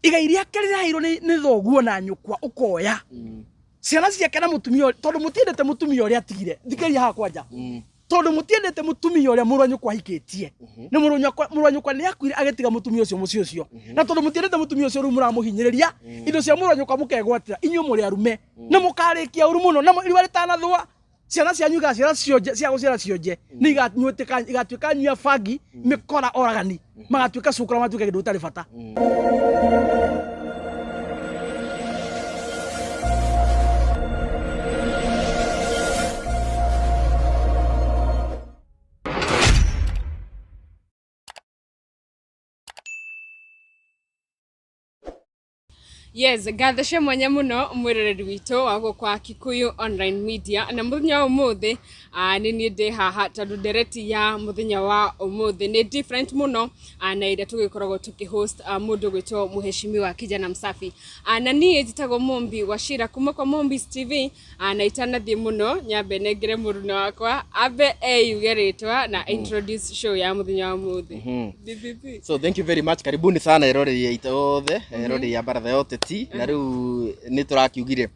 Igai rĩake rĩraheirwo nĩ thoguo na nyũkwa ũkoya ciana ciake na mũtumia tondũ mũtiendete mũtumia ũrĩa atigire. Thikĩrĩria haha kwanja, tondũ mũtiendete mũtumia ũrĩa mũrũ wa nyũkwa ahikĩtie, nĩ mũrũ wa nyũkwa nĩ akuire agĩtiga mũtumia ũcio mũciĩ ũcio, na tondũ mũtiendete mũtumia ũcio rĩu mũramũhinyĩrĩria indo cia mũrũ wa nyũkwa mũkegwatĩra. Inyuĩ mũrĩ arume na mũkarĩkia ũru mũno, na riũa rĩtanathũa ciana cianyu igaciara cionje cia gũciara cionje, nĩ igatuĩka igatuĩka nyua bangi, mĩkora, oragani, magatuĩka cukura, magatuĩka kĩndũ gĩtarĩ bata. Yes, ngatho cia mwanya muno mwiroreri witũ wa gũkũ Kikuyu Online Media. Na mũthenya wa ũmũthĩ nĩ niĩ ndĩ haha tondũ ndereti ya mũthenya wa ũmũthĩ nĩ different mũno na ĩrĩa tũgĩkoragwo tũkĩhost mũndũ gwĩtwo Mheshimiwa Kijana Msafi. Na niĩ njĩtagwo Mumbi Wachira kuma kwa Mumbis TV. Na itanathiĩ mũno, nyambe nengere mũruna wakwa ambe eyuge rĩtwa na introduce show ya mũthenya wa ũmũthĩ. DPP. So thank you very much. Karibuni sana eroreri aitũ othe, eroreri a baratha ya ũteti. Na rĩu nĩ tũrakiugire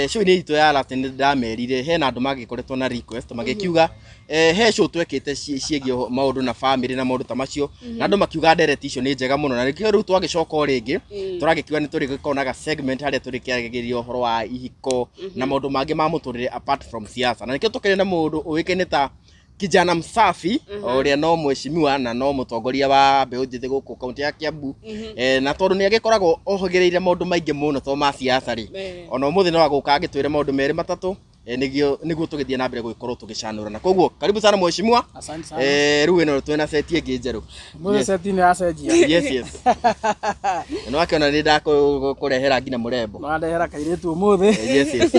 show inĩ itũ ya last nĩ ndamerire hena andũ magĩkoretwo na request magĩkiuga he show twekĩte ciĩgiĩ maũndũ na family na maũndũ ta macio, na andũ makiuga ndereti icio nĩ njega mũno, na nĩkĩo rĩu twagĩcoka o rĩngĩ tũragĩkiuga nĩ tũrĩgĩkorwo na ga segment harĩa tũrĩkĩaragĩrĩria ũhoro wa ihiko na maũndũ mangĩ ma mũtũrĩre apart from siasa. Na nĩkĩo tũkĩrĩ na mũndũ ũĩkaine ta Kijana Msafi, ũrĩa no mheshimiwa na no mũtongoria wa mbeũ njĩthĩ gũkũ kaunti ya Kiambu. Na tondũ nĩ agĩkoragwo ohĩgĩrĩire maũndũ maingĩ mũno to ma siasa rĩ, ona ũmũthĩ no agũka agĩtwĩre maũndũ merĩ matatũ nĩguo tũgĩthiĩ na mbere gũgĩkorwo tũgĩcanũrana. Koguo karibu sana mheshimiwa. Asante sana. Rĩu ĩno twĩna seti ĩngĩ njerũ. Mũthĩ seti nĩ yacenjia. Yes, nĩ wakĩona nĩ ndakũrehera nginya mũrembo. Wandehera kairĩtu ũmũthĩ. Yes.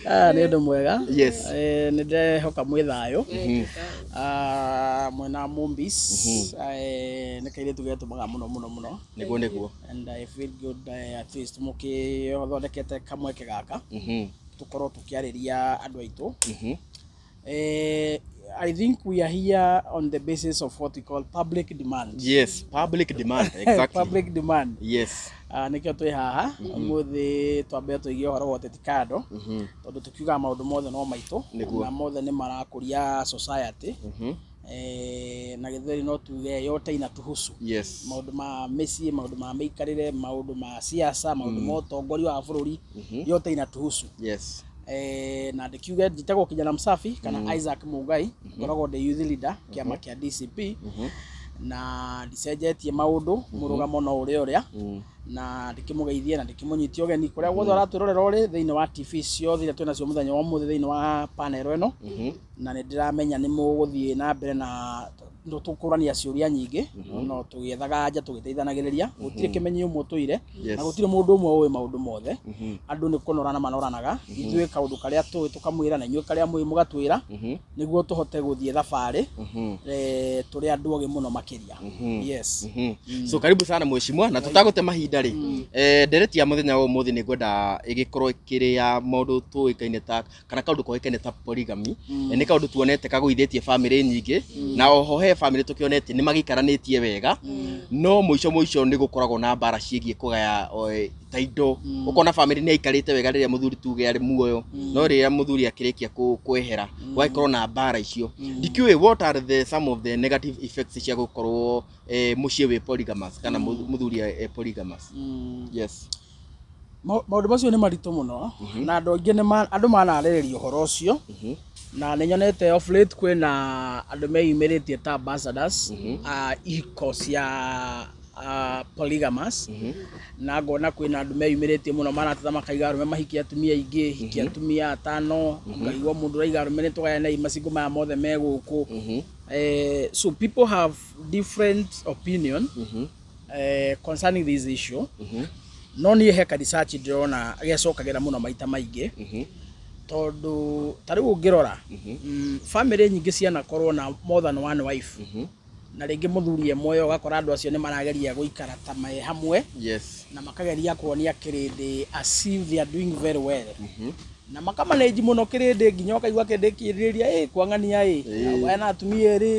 Ah, nĩ ũndũ mwega. Yes. Nĩ ndĩrehoka mwĩ thayũ. Ah, mwena Mumbis. Nĩ kairĩtu getũmaga mũno mũno mũno. Nĩguo. And I feel good at least mũkĩthondekete kamweke gaka tũkorwo tũkĩarĩria andũ aitũ. I think we are here on the basis of what we call public demand. Yes, public demand, exactly. Public demand. Nĩkĩo twĩ haha ũmũthĩ, twambe tũige ũhoro wa ũteti kando, tondũ tũkiugaga maũndũ mothe no maitũ na mothe nĩ marakũria society. Na gĩthweri no tuge yote inatuhusu. Maũndũ ma mĩciĩ, maũndũ ma mĩikarĩre, maũndũ ma siasa, maũndũ ma ũtongoria wa bũrũri, yote inatuhusu. Na ndĩkiuge njĩtagwo Kijana Msafi kana Isaac Mugai, ngoragwo ndĩ youth leader kĩama kĩa DCP, na ndicenjetie maũndũ, mũrũgamo no ũrĩa ũrĩa, na ndĩkĩmũgeithie na ndĩkĩmũnyitie ũgeni kũrĩa guothe ũratwĩrorera ũrĩ thĩinĩ wa TV ciothe iria twĩnacio mũthenya wa ũmũthĩ thĩinĩ wa panel ĩno. Na nĩ ndĩramenya nĩ mũgũthiĩ na mbere na tũkũrania ciũria nyingĩ, no tũgĩethaga anja tũgĩteithanagĩrĩria. Gũtirĩ kĩmenyi ũmwe ũtũire, na gũtirĩ mũndũ ũmwe ũĩ maũndũ mothe. Andũ nĩ kũnorana manoranaga, ithuĩ kaũndũ karĩa tũĩ tũkamwĩra, na inyuĩ karĩa mũĩ mũgatwĩra, nĩguo tũhote gũthiĩ thabarĩ tũrĩ andũ ogĩ mũno makĩria. Yes. So karibu sana mheshimiwa, na tutagũte mahinda rĩ, ndereti ya mũthenya wa ũmũthĩ nĩ ngwenda ĩgĩkorwo ĩkĩrĩ ya maũndũ tũĩkaine ta kana kaũndũ koĩkaine ta polygamy. Nĩ kaũndũ tuonete kagũithĩtie famĩlĩ nyingĩ, na oho he famĩlĩ tũkĩonete nĩ magĩikaranĩtie wega, no mũico mũico nĩ gũkoragwo na mbara ciĩgiĩ kũgaya ta indo. Ũkona famĩlĩ nĩ aikarĩte wega rĩrĩa mũthuri tuge arĩ muoyo, no rĩrĩa mũthuri akĩrĩkia kwehera gũgagĩkorwo na mbara icio. Ndikĩũĩ what are the some of the negative effects cia gũkorwo mũciĩ wĩ polygamous kana mũthuri e polygamous? Yes. Maũndũ macio nĩ maritũ mũno, na andũ aingĩ andũ manarĩrĩria ũhoro ũcio, na nĩ nyonete of late kwĩna andũ meyumĩrĩtie ta ambassadors a ihiko cia polygamous, na ngona kwĩna andũ meyumĩrĩtie mũno marateta makaiga arũme mahikie atumia aingĩ, hikie atumia atano, ngaigua mũndũ ũraiga arũme nĩ tũgayanei macingo maya mothe me gũkũ. So people have different opinion concerning this issue, no niĩ he ka research ndĩrona gecokagĩra mũno maita maingĩ, tondũ ta rĩu ũngĩrora family nyingĩ cianakorwo na more than one wife, na rĩngĩ mũthuri e muoyo, ũgakora andũ acio nĩ marageria gũikara ta me hamwe na makageria kuonia kĩrĩndĩ as if they are doing very well. Na makamanage mũno kĩrĩndĩ nginya ũkaigua kĩrĩndĩ kĩrĩria ĩ kwang'ania ĩ ena atumia erĩ,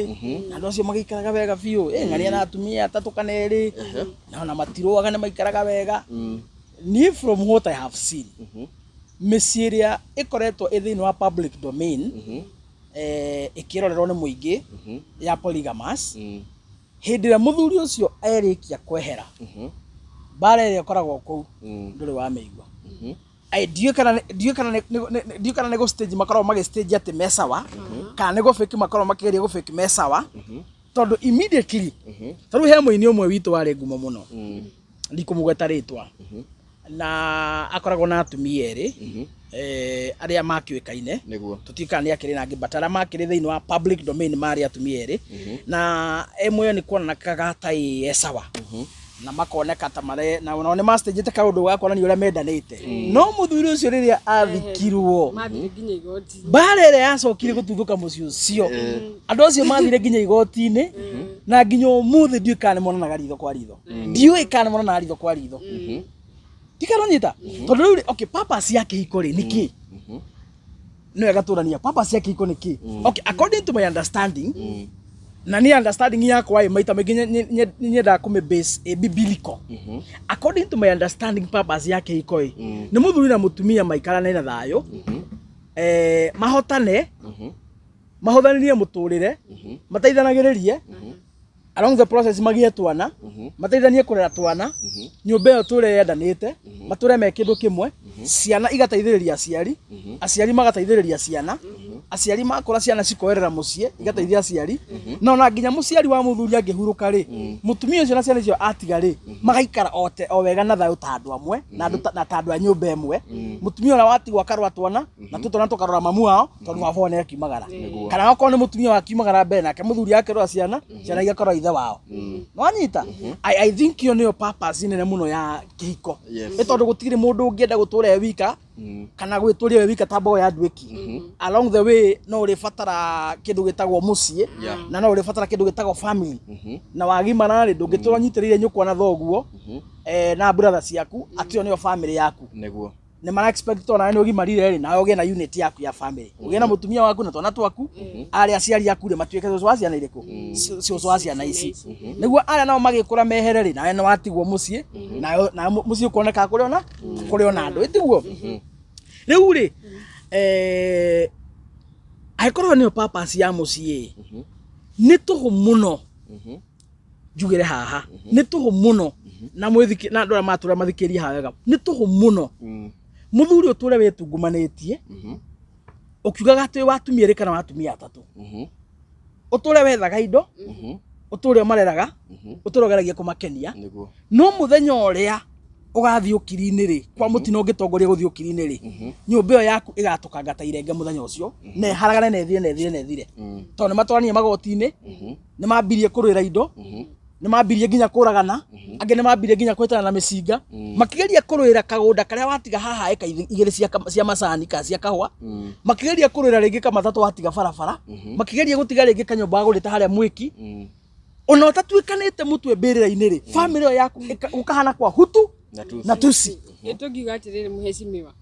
na andũ acio magĩikaraga wega biũ, ĩ ng'ania na atumia atatũ kana erĩ, na ona matirũaga, nĩ maikaraga wega. Niĩ from what I have seen, mĩciĩ ĩrĩa ĩkoretwo ĩ thĩinĩ wa public domain, ĩkĩrorerwo nĩ mũingĩ, ya polygamous, hĩndĩ ĩrĩa mũthuri ũcio erĩkia kwehera, mbara ĩrĩa ĩkoragwo kũu ndũrĩ wamĩigua. Ai, ndiũĩ kana nĩ gũ stage makoragwo magĩ stage atĩ me sawa, kana nĩ gũ fake makoragwo makĩgeria gũ fake me sawa, tondũ immediately, ta rĩu he mũini ũmwe witũ warĩ ngumo mũno, ndikũmũgweta rĩtwa, na akoragwo na atumia erĩ, arĩa makĩũĩkaine. Tũtiũĩ kana nĩ akĩrĩ na angĩ, but arĩa makĩrĩ thĩinĩ wa public domain marĩ atumia erĩ, na ĩmwe ĩyo nĩ kuonekaga ta ĩ e sawa, na makoneka ta mare na onao nĩ mastĩnjĩte kaũndũ ga kuonania ũrĩa mendanĩte. No mũthuri ũcio rĩrĩa athikirwo, Mathire nginya igoti. Mbara ĩrĩa yacokire gũtuthũka mũciĩ ũcio, andũ acio mathire nginya igoti-inĩ, na nginya ũmũthĩ ndiũĩ kana nĩ monanaga ritho kwa ritho, ndiũĩ kana nĩ monanaga ritho kwa ritho. Ndikanonyita tondũ rĩu rĩ, okay, purpose ya kĩhiko rĩ nĩ kĩ? Nĩ wega tũrania purpose ya kĩhiko nĩ kĩ. Okay, according to my understanding, na niĩ understanding yakwa ĩ maita maingĩ nyendaga kũmĩ base ĩ biblical. According to my understanding, purpose ya kĩhiko ĩ nĩ mũthuri na mũtumia maikarane na thayũ, mahotane, mahũthanirie mũtũrĩre, mateithanagĩrĩrie along the process, magĩe twana, mateithanie kũrera twana, nyũmba ĩyo tũre yendanĩte, matũre me kĩndũ kĩmwe, ciana igateithĩrĩria aciari, aciari magateithĩrĩria ciana, aciari makũra ciana cikoerera mũciĩ igateithia aciari, na ona nginya mũciari wa mũthuri angĩhurũka rĩ, mũtumia ũcio na ciana icio atiga rĩ, magaikara ote o wega na thayũ ta andũ amwe na andũ na ta andũ a nyũmba ĩmwe. Mũtumia ũrĩa watigwo akarora twana, na tũ twana tũkarora mamu wao, tondũ baba wao nĩ akiumagara, kana okorwo nĩ mũtumia wakiumagara mbere nake mũthuri akĩrora ciana, ciana igakorwo ithe wao. Nwanyita? I think ĩyo nĩyo purpose nene mũno ya kĩhiko. Nĩ tondũ gũtirĩ mũndũ ũngĩenda gũtũra e wika kana gwĩtũria we wika ta mbogo ya nduĩki. Along the way no ũrĩbatara kĩndũ gĩtagwo mũciĩ, na no ũrĩbatara kĩndũ gĩtagwo family, na wagimara rĩ, ndũngĩtũra ũnyitĩrĩire nyũkwa na thoguo, na brother ciaku atĩ ĩyo nĩyo family yaku. Nĩ mara expect to nawe nĩ ũgimarire rĩ, nawe ũgĩe na unit yaku ya family, ũgĩe na mũtumia waku na twana twaku, arĩa aciari aku rĩ matuĩke cũcũ wa ciana irĩkũ, cũcũ wa ciana ici, nĩguo arĩa nao magĩkũra mehere rĩ, nawe nĩ watigwo mũciĩ, nawe mũciĩ ũkoneka kũrĩ ona andũ ĩtiguo. Rĩu rĩ, angĩkorwo nĩyo purpose ya mũciĩ, nĩ tũhũ mũno njugĩre haha, nĩ tũhũ mũno, na mwĩthiki na andũ arĩa matũra mathikĩrie haha wega, nĩ tũhũ mũno mũthuri ũtũre wĩtungumanĩtie ũkiugaga atĩ wĩ watumia erĩ kana watumia atatũ, ũtũre wethaga indo, ũtũre ũmareraga, ũtũre ũgeragia kũmakenia, no mũthenya ũrĩa ũgathiĩ ũkiri-inĩ rĩ, kwa mũtino ũngĩtongoria gũthiĩ ũkiri-inĩ rĩ, nyũmba ĩyo yaku ĩgatũkanga ta irenge mũthenya ũcio, na ĩharagane na ĩthire na ĩthire na ĩthire, tondũ nĩ matwaranire magoti-inĩ, nĩ mambirie kũrũĩra indo, nĩ mambirie nginya kũragana, angĩ nĩ mambirie nginya kwĩtana na mĩcinga makĩgeria kũrũĩra kagũnda karĩa watiga haha ĩka 2 cia macani kana cia kahũa, makĩgeria kũrũĩra rĩngĩ kamatatũ watiga barabara, makĩgeria gũtiga rĩngĩ kanyũmba wagũrĩte harĩa mwĩki, ona ũtatuĩkanĩte mũtwe mbĩrĩra-inĩ rĩ, family ĩyo yaku gũkahana kwa Hutu Na Tutsi. Na Tusi. Tũngiuga atĩrĩrĩ, mũhecimiwa,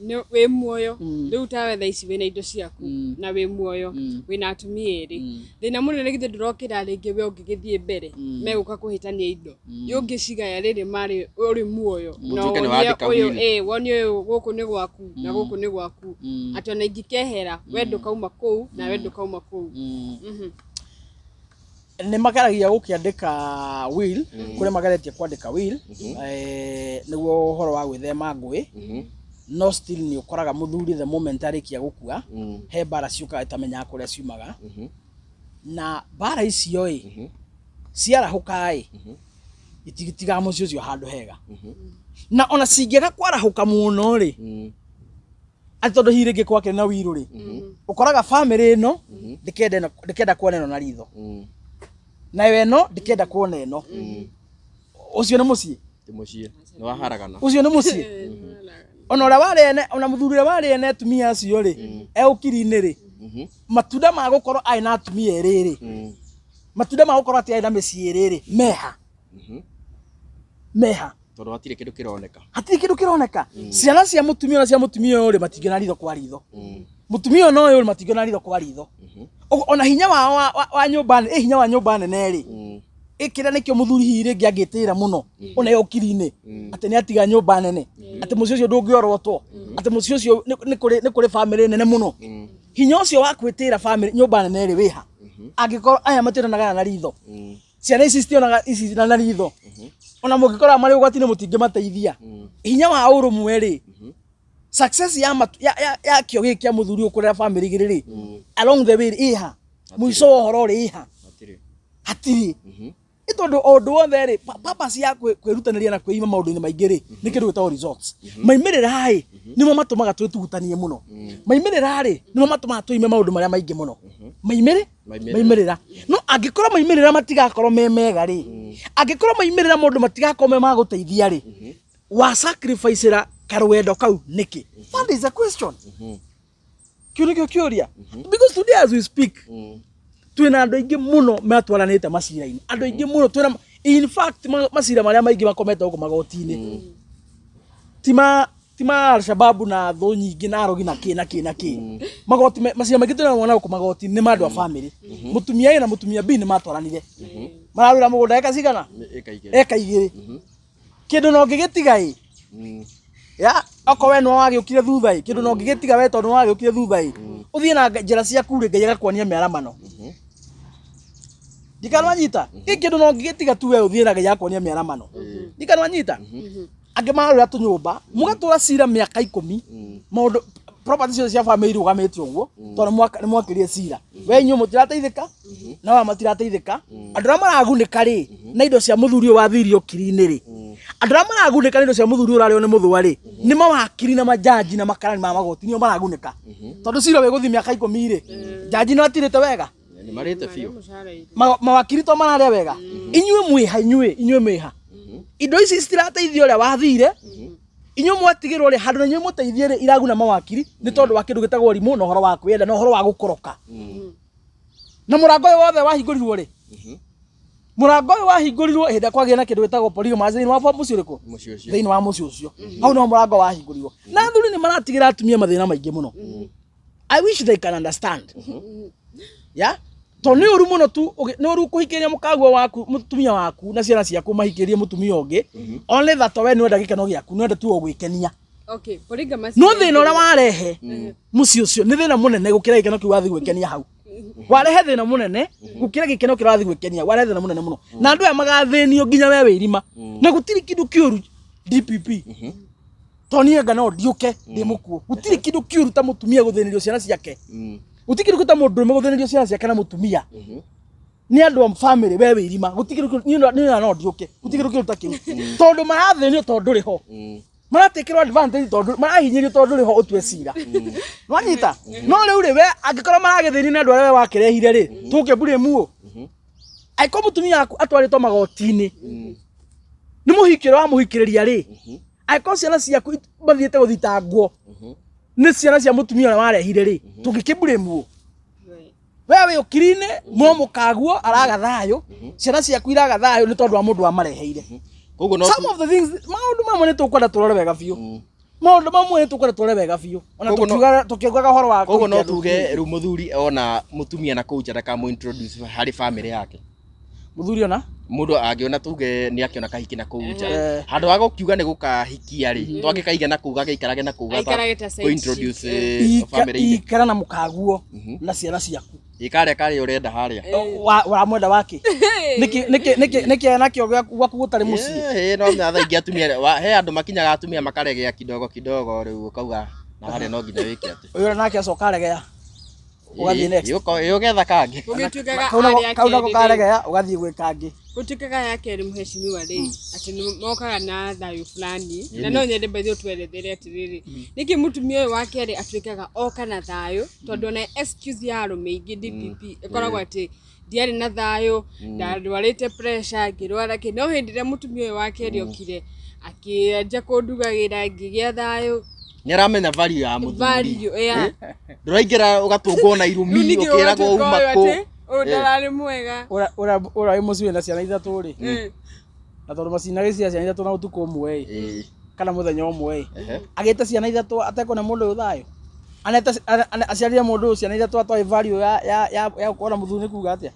nĩ wĩ muoyo rĩu, tawe thaa ici wĩna indo ciaku na wĩ muoyo, wĩna atumia erĩ, thĩna mũnene githĩ ndũrokĩra rĩngĩ we ũngĩgĩthiĩ mbere megũka kũhĩtania indo ũngĩcigaya rĩrĩ marĩ ũrĩ muoyo na Ũtuĩke nĩ wonie wandĩka ũyũ will. Wonie ũyũ gũkũ nĩ gwaku na gũkũ nĩ gwaku, atĩ ona ingĩkehera we ndũkauma kũu na we ndũkauma kũu. Nĩ mageragia gũkĩandĩka will, kũrĩa mageretie kwandĩka will, nĩguo ũhoro wa gwĩthema ngũĩ, no still nĩ ũkoraga mũthuri the moment arĩkia gũkua, he mbara ciũkaga ĩtamenyaga kũrĩa ciumaga, na mbara icio ĩ ciarahũka ĩ itigitigaga mũciĩ ũcio handũ hega, na ona cingĩaga kwarahũka mũno rĩ, atĩ tondũ hihi rĩngĩ kwakĩrĩ na will rĩ, ũkoraga family ĩno ndĩkenda ĩno, ndĩkenda kuona ĩno na ritho, nayo ĩno ndĩkenda kuona ĩno. Ũcio nĩ mũciĩ? Ti mũciĩ, nĩ waharagana. Ũcio nĩ mũciĩ? Ona ũrĩa warĩ ene, ona mũthuri ũrĩa warĩ ene atumia acio rĩ, e ũkiri-inĩ rĩ, matunda ma gũkorwo arĩ na atumia erĩ rĩ, matunda ma gũkorwo atĩ arĩ na mĩciĩ ĩrĩ rĩ, meha meha. Tondũ hatirĩ kĩndũ kĩroneka. Hatirĩ kĩndũ kĩroneka. Ciana cia mũtumia na cia mũtumia ũyũ rĩ, matingĩona ritho kwa ritho. Mũtumia ũyũ na ũyũ rĩ, matingĩona ritho kwa ritho. Ũguo, ona hinya wao wa nyũmba ĩ hinya wa nyũmba nene rĩ, ĩkĩrĩa nĩkĩo mũthuri hihi rĩngĩ angĩtĩĩra mũno ona ĩ ũkiri-inĩ atĩ nĩ atiga nyũmba nene, atĩ mũciĩ ũcio ndũngĩorotwo, atĩ mũciĩ ũcio nĩ kũrĩ famĩlĩ nene mũno. Hinya ũcio wa gwĩtĩĩra famĩlĩ nyũmba nene rĩ, wĩha angĩkorwo aya mationanaga na ritho, ciana ici citionaga ici na ritho, ona mũngĩkora marĩ ũgwati-inĩ mũtingĩmateithia. Hinya wa ũrũmwe rĩ, success ya matu, ya kĩo gĩkĩ kĩa mũthuri ũyũ kũrera famĩlĩ igĩrĩ rĩ, along the way rĩ, ĩha mũico wa ũhoro rĩ, ĩha? Hatirĩ. Hatirĩ. Nĩ tondũ o ũndũ wothe rĩ, purpose ya kwĩrutanĩria na kwĩima maũndũ-inĩ maingĩ rĩ, nĩ kĩndũ gĩtagwo results. Maimĩrĩra rĩ, nĩmo matũmaga twĩtugutanie mũno. Maimĩrĩra rĩ, nĩmo matũmaga twĩime maũndũ marĩa maingĩ mũno. Maimĩrĩ Maimĩrĩra. Maimĩrĩra. No angĩkorwo maimĩrĩra matigakorwo me mega rĩ, angĩkorwo maimĩrĩra maũndũ matigakorwo me ma gũteithia rĩ, wa sacrifice-ĩra karwendo kau nĩkĩ? That is a question. Kĩu nĩkĩo kĩũria, because today as we speak, twĩna andũ aingĩ mũno matwaranĩte macira-inĩ, andũ aingĩ mũno twĩna, in fact, macira marĩa maingĩ makomete gũkũ magoti-inĩ ti ma Alshababu na thũ nyingĩ na arogi na kĩ na kĩ na kĩ. Magoti macira maingĩ twĩna mwana gũkũ magoti nĩ ma andũ a famĩlĩ. Mũtumia A na mũtumia B nĩ matwaranire, mararũĩra mũgũnda eka cigana? Ĩka igĩrĩ. Eka 2. Kĩndũ no ngĩgĩtiga ĩ ya okorwo we nĩwe wagĩũkire thutha ĩ, kĩndũ no ngĩgĩtiga we tondũ nĩwe wagĩũkire thutha ĩ, ũthiĩ na njĩra ciaku rĩ, Ngai agakuonia mĩaramano. Ndikanwanyita gĩ kĩndũ no ngĩgĩtiga tu we ũthiĩ na Ngai agakuonia mĩaramano. Ndikanwanyita angĩ mararũĩra tũnyũmba, mũgatũra cira mĩaka 10, maũndũ property ciothe cia family irũgamĩte ũguo tondũ nĩ mwakĩrie cira. We inyuĩ mũtirateithĩka na aya matirateithĩka. Andũ arĩa maragunĩka rĩ, na indo cia mũthuri ũyũ wathirie ũkiri-inĩ rĩ, andũ arĩa maragunĩka na indo cia mũthuri ũyũ ũrarĩo nĩ mũthũa rĩ, nĩ mawakiri na majaji na makarani ma magoti, nĩo maragunĩka, tondũ cira wĩgũthiĩ mĩaka 10 rĩ, jaji nĩ atirĩte wega. Nĩ marĩte biũ. Mũcara-inĩ. Mawakiri to mararĩa wega. Inyuĩ mwĩha? Inyuĩ mwĩha? Indo ici citirateithia ũrĩa wathire. Inyuĩ mwatigĩrwo rĩ, handũ na inyuĩ mũteithie rĩ, iraguna mawakiri nĩ tondũ wa kĩndũ gĩtagwo rimũ na ũhoro wa kwĩyenda na ũhoro wa gũkoroka. Na mũrango ũyũ wothe wahingũrirwo rĩ? Mũrango ũyũ wahingũrirwo hĩndĩ ĩrĩa kwagĩa na kĩndũ gĩtagwo polygamous thĩinĩ wa mũciĩ ũrĩkũ? Mũciĩ ũcio. Thĩinĩ wa mũciĩ ũcio, hau nĩho mũrango wahingũrirwo. Na athuri nĩ maratigĩra atumia mathĩna maingĩ mũno. I wish they can understand, yeah, to nĩ ũru mũno tu nĩ ũru kũhikĩria mũkaguo waku, mũtumia waku na ciana ciaku mahikĩrie mũtumia ũngĩ, only that we nĩwenda gĩkeno gĩaku, nĩwenda tu o gwĩkenia. Okay, polygamous. No thĩna ũrĩa warehe mũciĩ ũcio nĩ thĩna mũnene gũkĩra gĩkeno kĩu wathiĩ gwĩkenia hau. Warehe thĩna mũnene gũkĩra gĩkeno kĩrĩa wathiĩ gwĩkenia. Warehe thĩna mũnene mũno na andũ aya magathĩnio nginya we wĩrima, na gũtirĩ kĩndũ kĩũru DPP, to niĩ anga no ndiũke ndĩ mũkuũ. Gũtirĩ kĩndũ kĩũru ta mũtumia gũthĩnĩrio ciana ciake. Gũtirĩ kĩndũ kĩũru ta mũndũrũme gũthĩnĩrio ciana ciake na mũtumia nĩ andũ a family we wĩrima. Gũtirĩ kĩndũ kĩũru, niĩ no ndiũke. Gũtirĩ kĩndũ kĩũru ta kĩu, tondũ marathĩnio tondũ ndũrĩ ho, maratekĩrwo advantage tondũ marahinyĩrio tondũ ndũrĩ ho ũtue cira. Nwanyita? No rĩu rĩ, we angĩkorwo maragĩthĩnio nĩ andũ arĩa we wakĩrehire rĩ, tũkĩmbure muo. Angĩkorwo mũtumia waku atwarĩtwo magoti-inĩ nĩ mũhiki ũrĩa wamũhikĩrĩria rĩ, angĩkorwo ciana ciaku mathiĩte gũthitangwo nĩ ciana cia mũtumia ũrĩa warehire rĩ, tũngĩkĩmbure muo. We wĩ ũkiri-inĩ no mũkaguo araga thayũ, ciana ciaku iraga thayũ nĩ tondũ wa mũndũ wamareheire. Koguo no Some of the things, maũndũ mamwe nĩ tũkwenda tũrore wega biũ. Maũndũ mamwe nĩ tũkwenda tũrore wega biũ ona Koguo no- tũkiugaga ũhoro wa koguo no kũhikia andũ. tuge rĩu mũthuri ona mũtumia na kũu nja ndakamũ introduce harĩ family yake? Mũthuri ona Mũndũ angĩona, tuge nĩ akĩona kahiki na kũu nja, handũ ha gũkiuga nĩ gũkahikia rĩ, twangĩkaiga na kũu gagĩikarage na kũu Aikarage ta side kũ introduce chick, eh. Family-inĩ. Ikara na mũkaguo na ciana ciaku. Ĩkarĩa karĩa ũrenda harĩa. Waramwenda wake nĩkĩ? Nĩkĩ nĩkĩ nĩkĩ nakĩo gwaku gũtarĩ mũciĩ? No thaa ingĩ atumia he andũ makinyaga atumia makaregea kidogo kidogo, rĩu ũkauga na harĩa no nginya wĩke atĩ. Ũyũ nake acoka aregea, ũgathiĩ next. Ĩ ũgetha kangĩ. Gũgĩtuĩkaga Kau nako arĩa kau nako kerĩ rĩ, karegea, ũgathiĩ gwĩ kangĩ. Gũtuĩkaga ya kerĩ, mũheshimiwa rĩ, atĩ nĩ mokaga na thayũ fulani, na no nyende by the way ũtwerethere atĩrĩrĩ, nĩkĩ mũtumia ũyũ wa kerĩ atuĩkaga oka na thayũ? Tondũ ona excuse ya arũme aingĩ DPP ĩkoragwo atĩ ndiarĩ na thayũ, ndarwarĩte pressure, ngĩrwara kĩ, no hĩndĩ ĩrĩa mũtumia ũyũ wa kerĩ okire akĩanjia kũndugagĩra, ngĩgĩa thayũ. Nĩ aramenya value ya mũthuri. Value, yeah. Ndũraingĩra ũgatũngwo na Rĩu irumi ningĩ ũkĩragwo ũgatuĩka uma ũyũ kũ. atĩ ũyũ ndararĩ mwega. Ũrĩa wĩ mũciĩ wĩna ciana ithatũ rĩ, Na tondũ macinagĩcia ciana ithatũ na ũtukũ ũmwe ĩ, kana mũthenya ũmwe ĩ, agĩte ciana ithatũ atekũne mũndũ ũyũ thayũ. Anete aciarire mũndũ ũyũ ciana ithatũ atoĩ value ya gũkorwo na mũthuri nĩ kuga atĩa.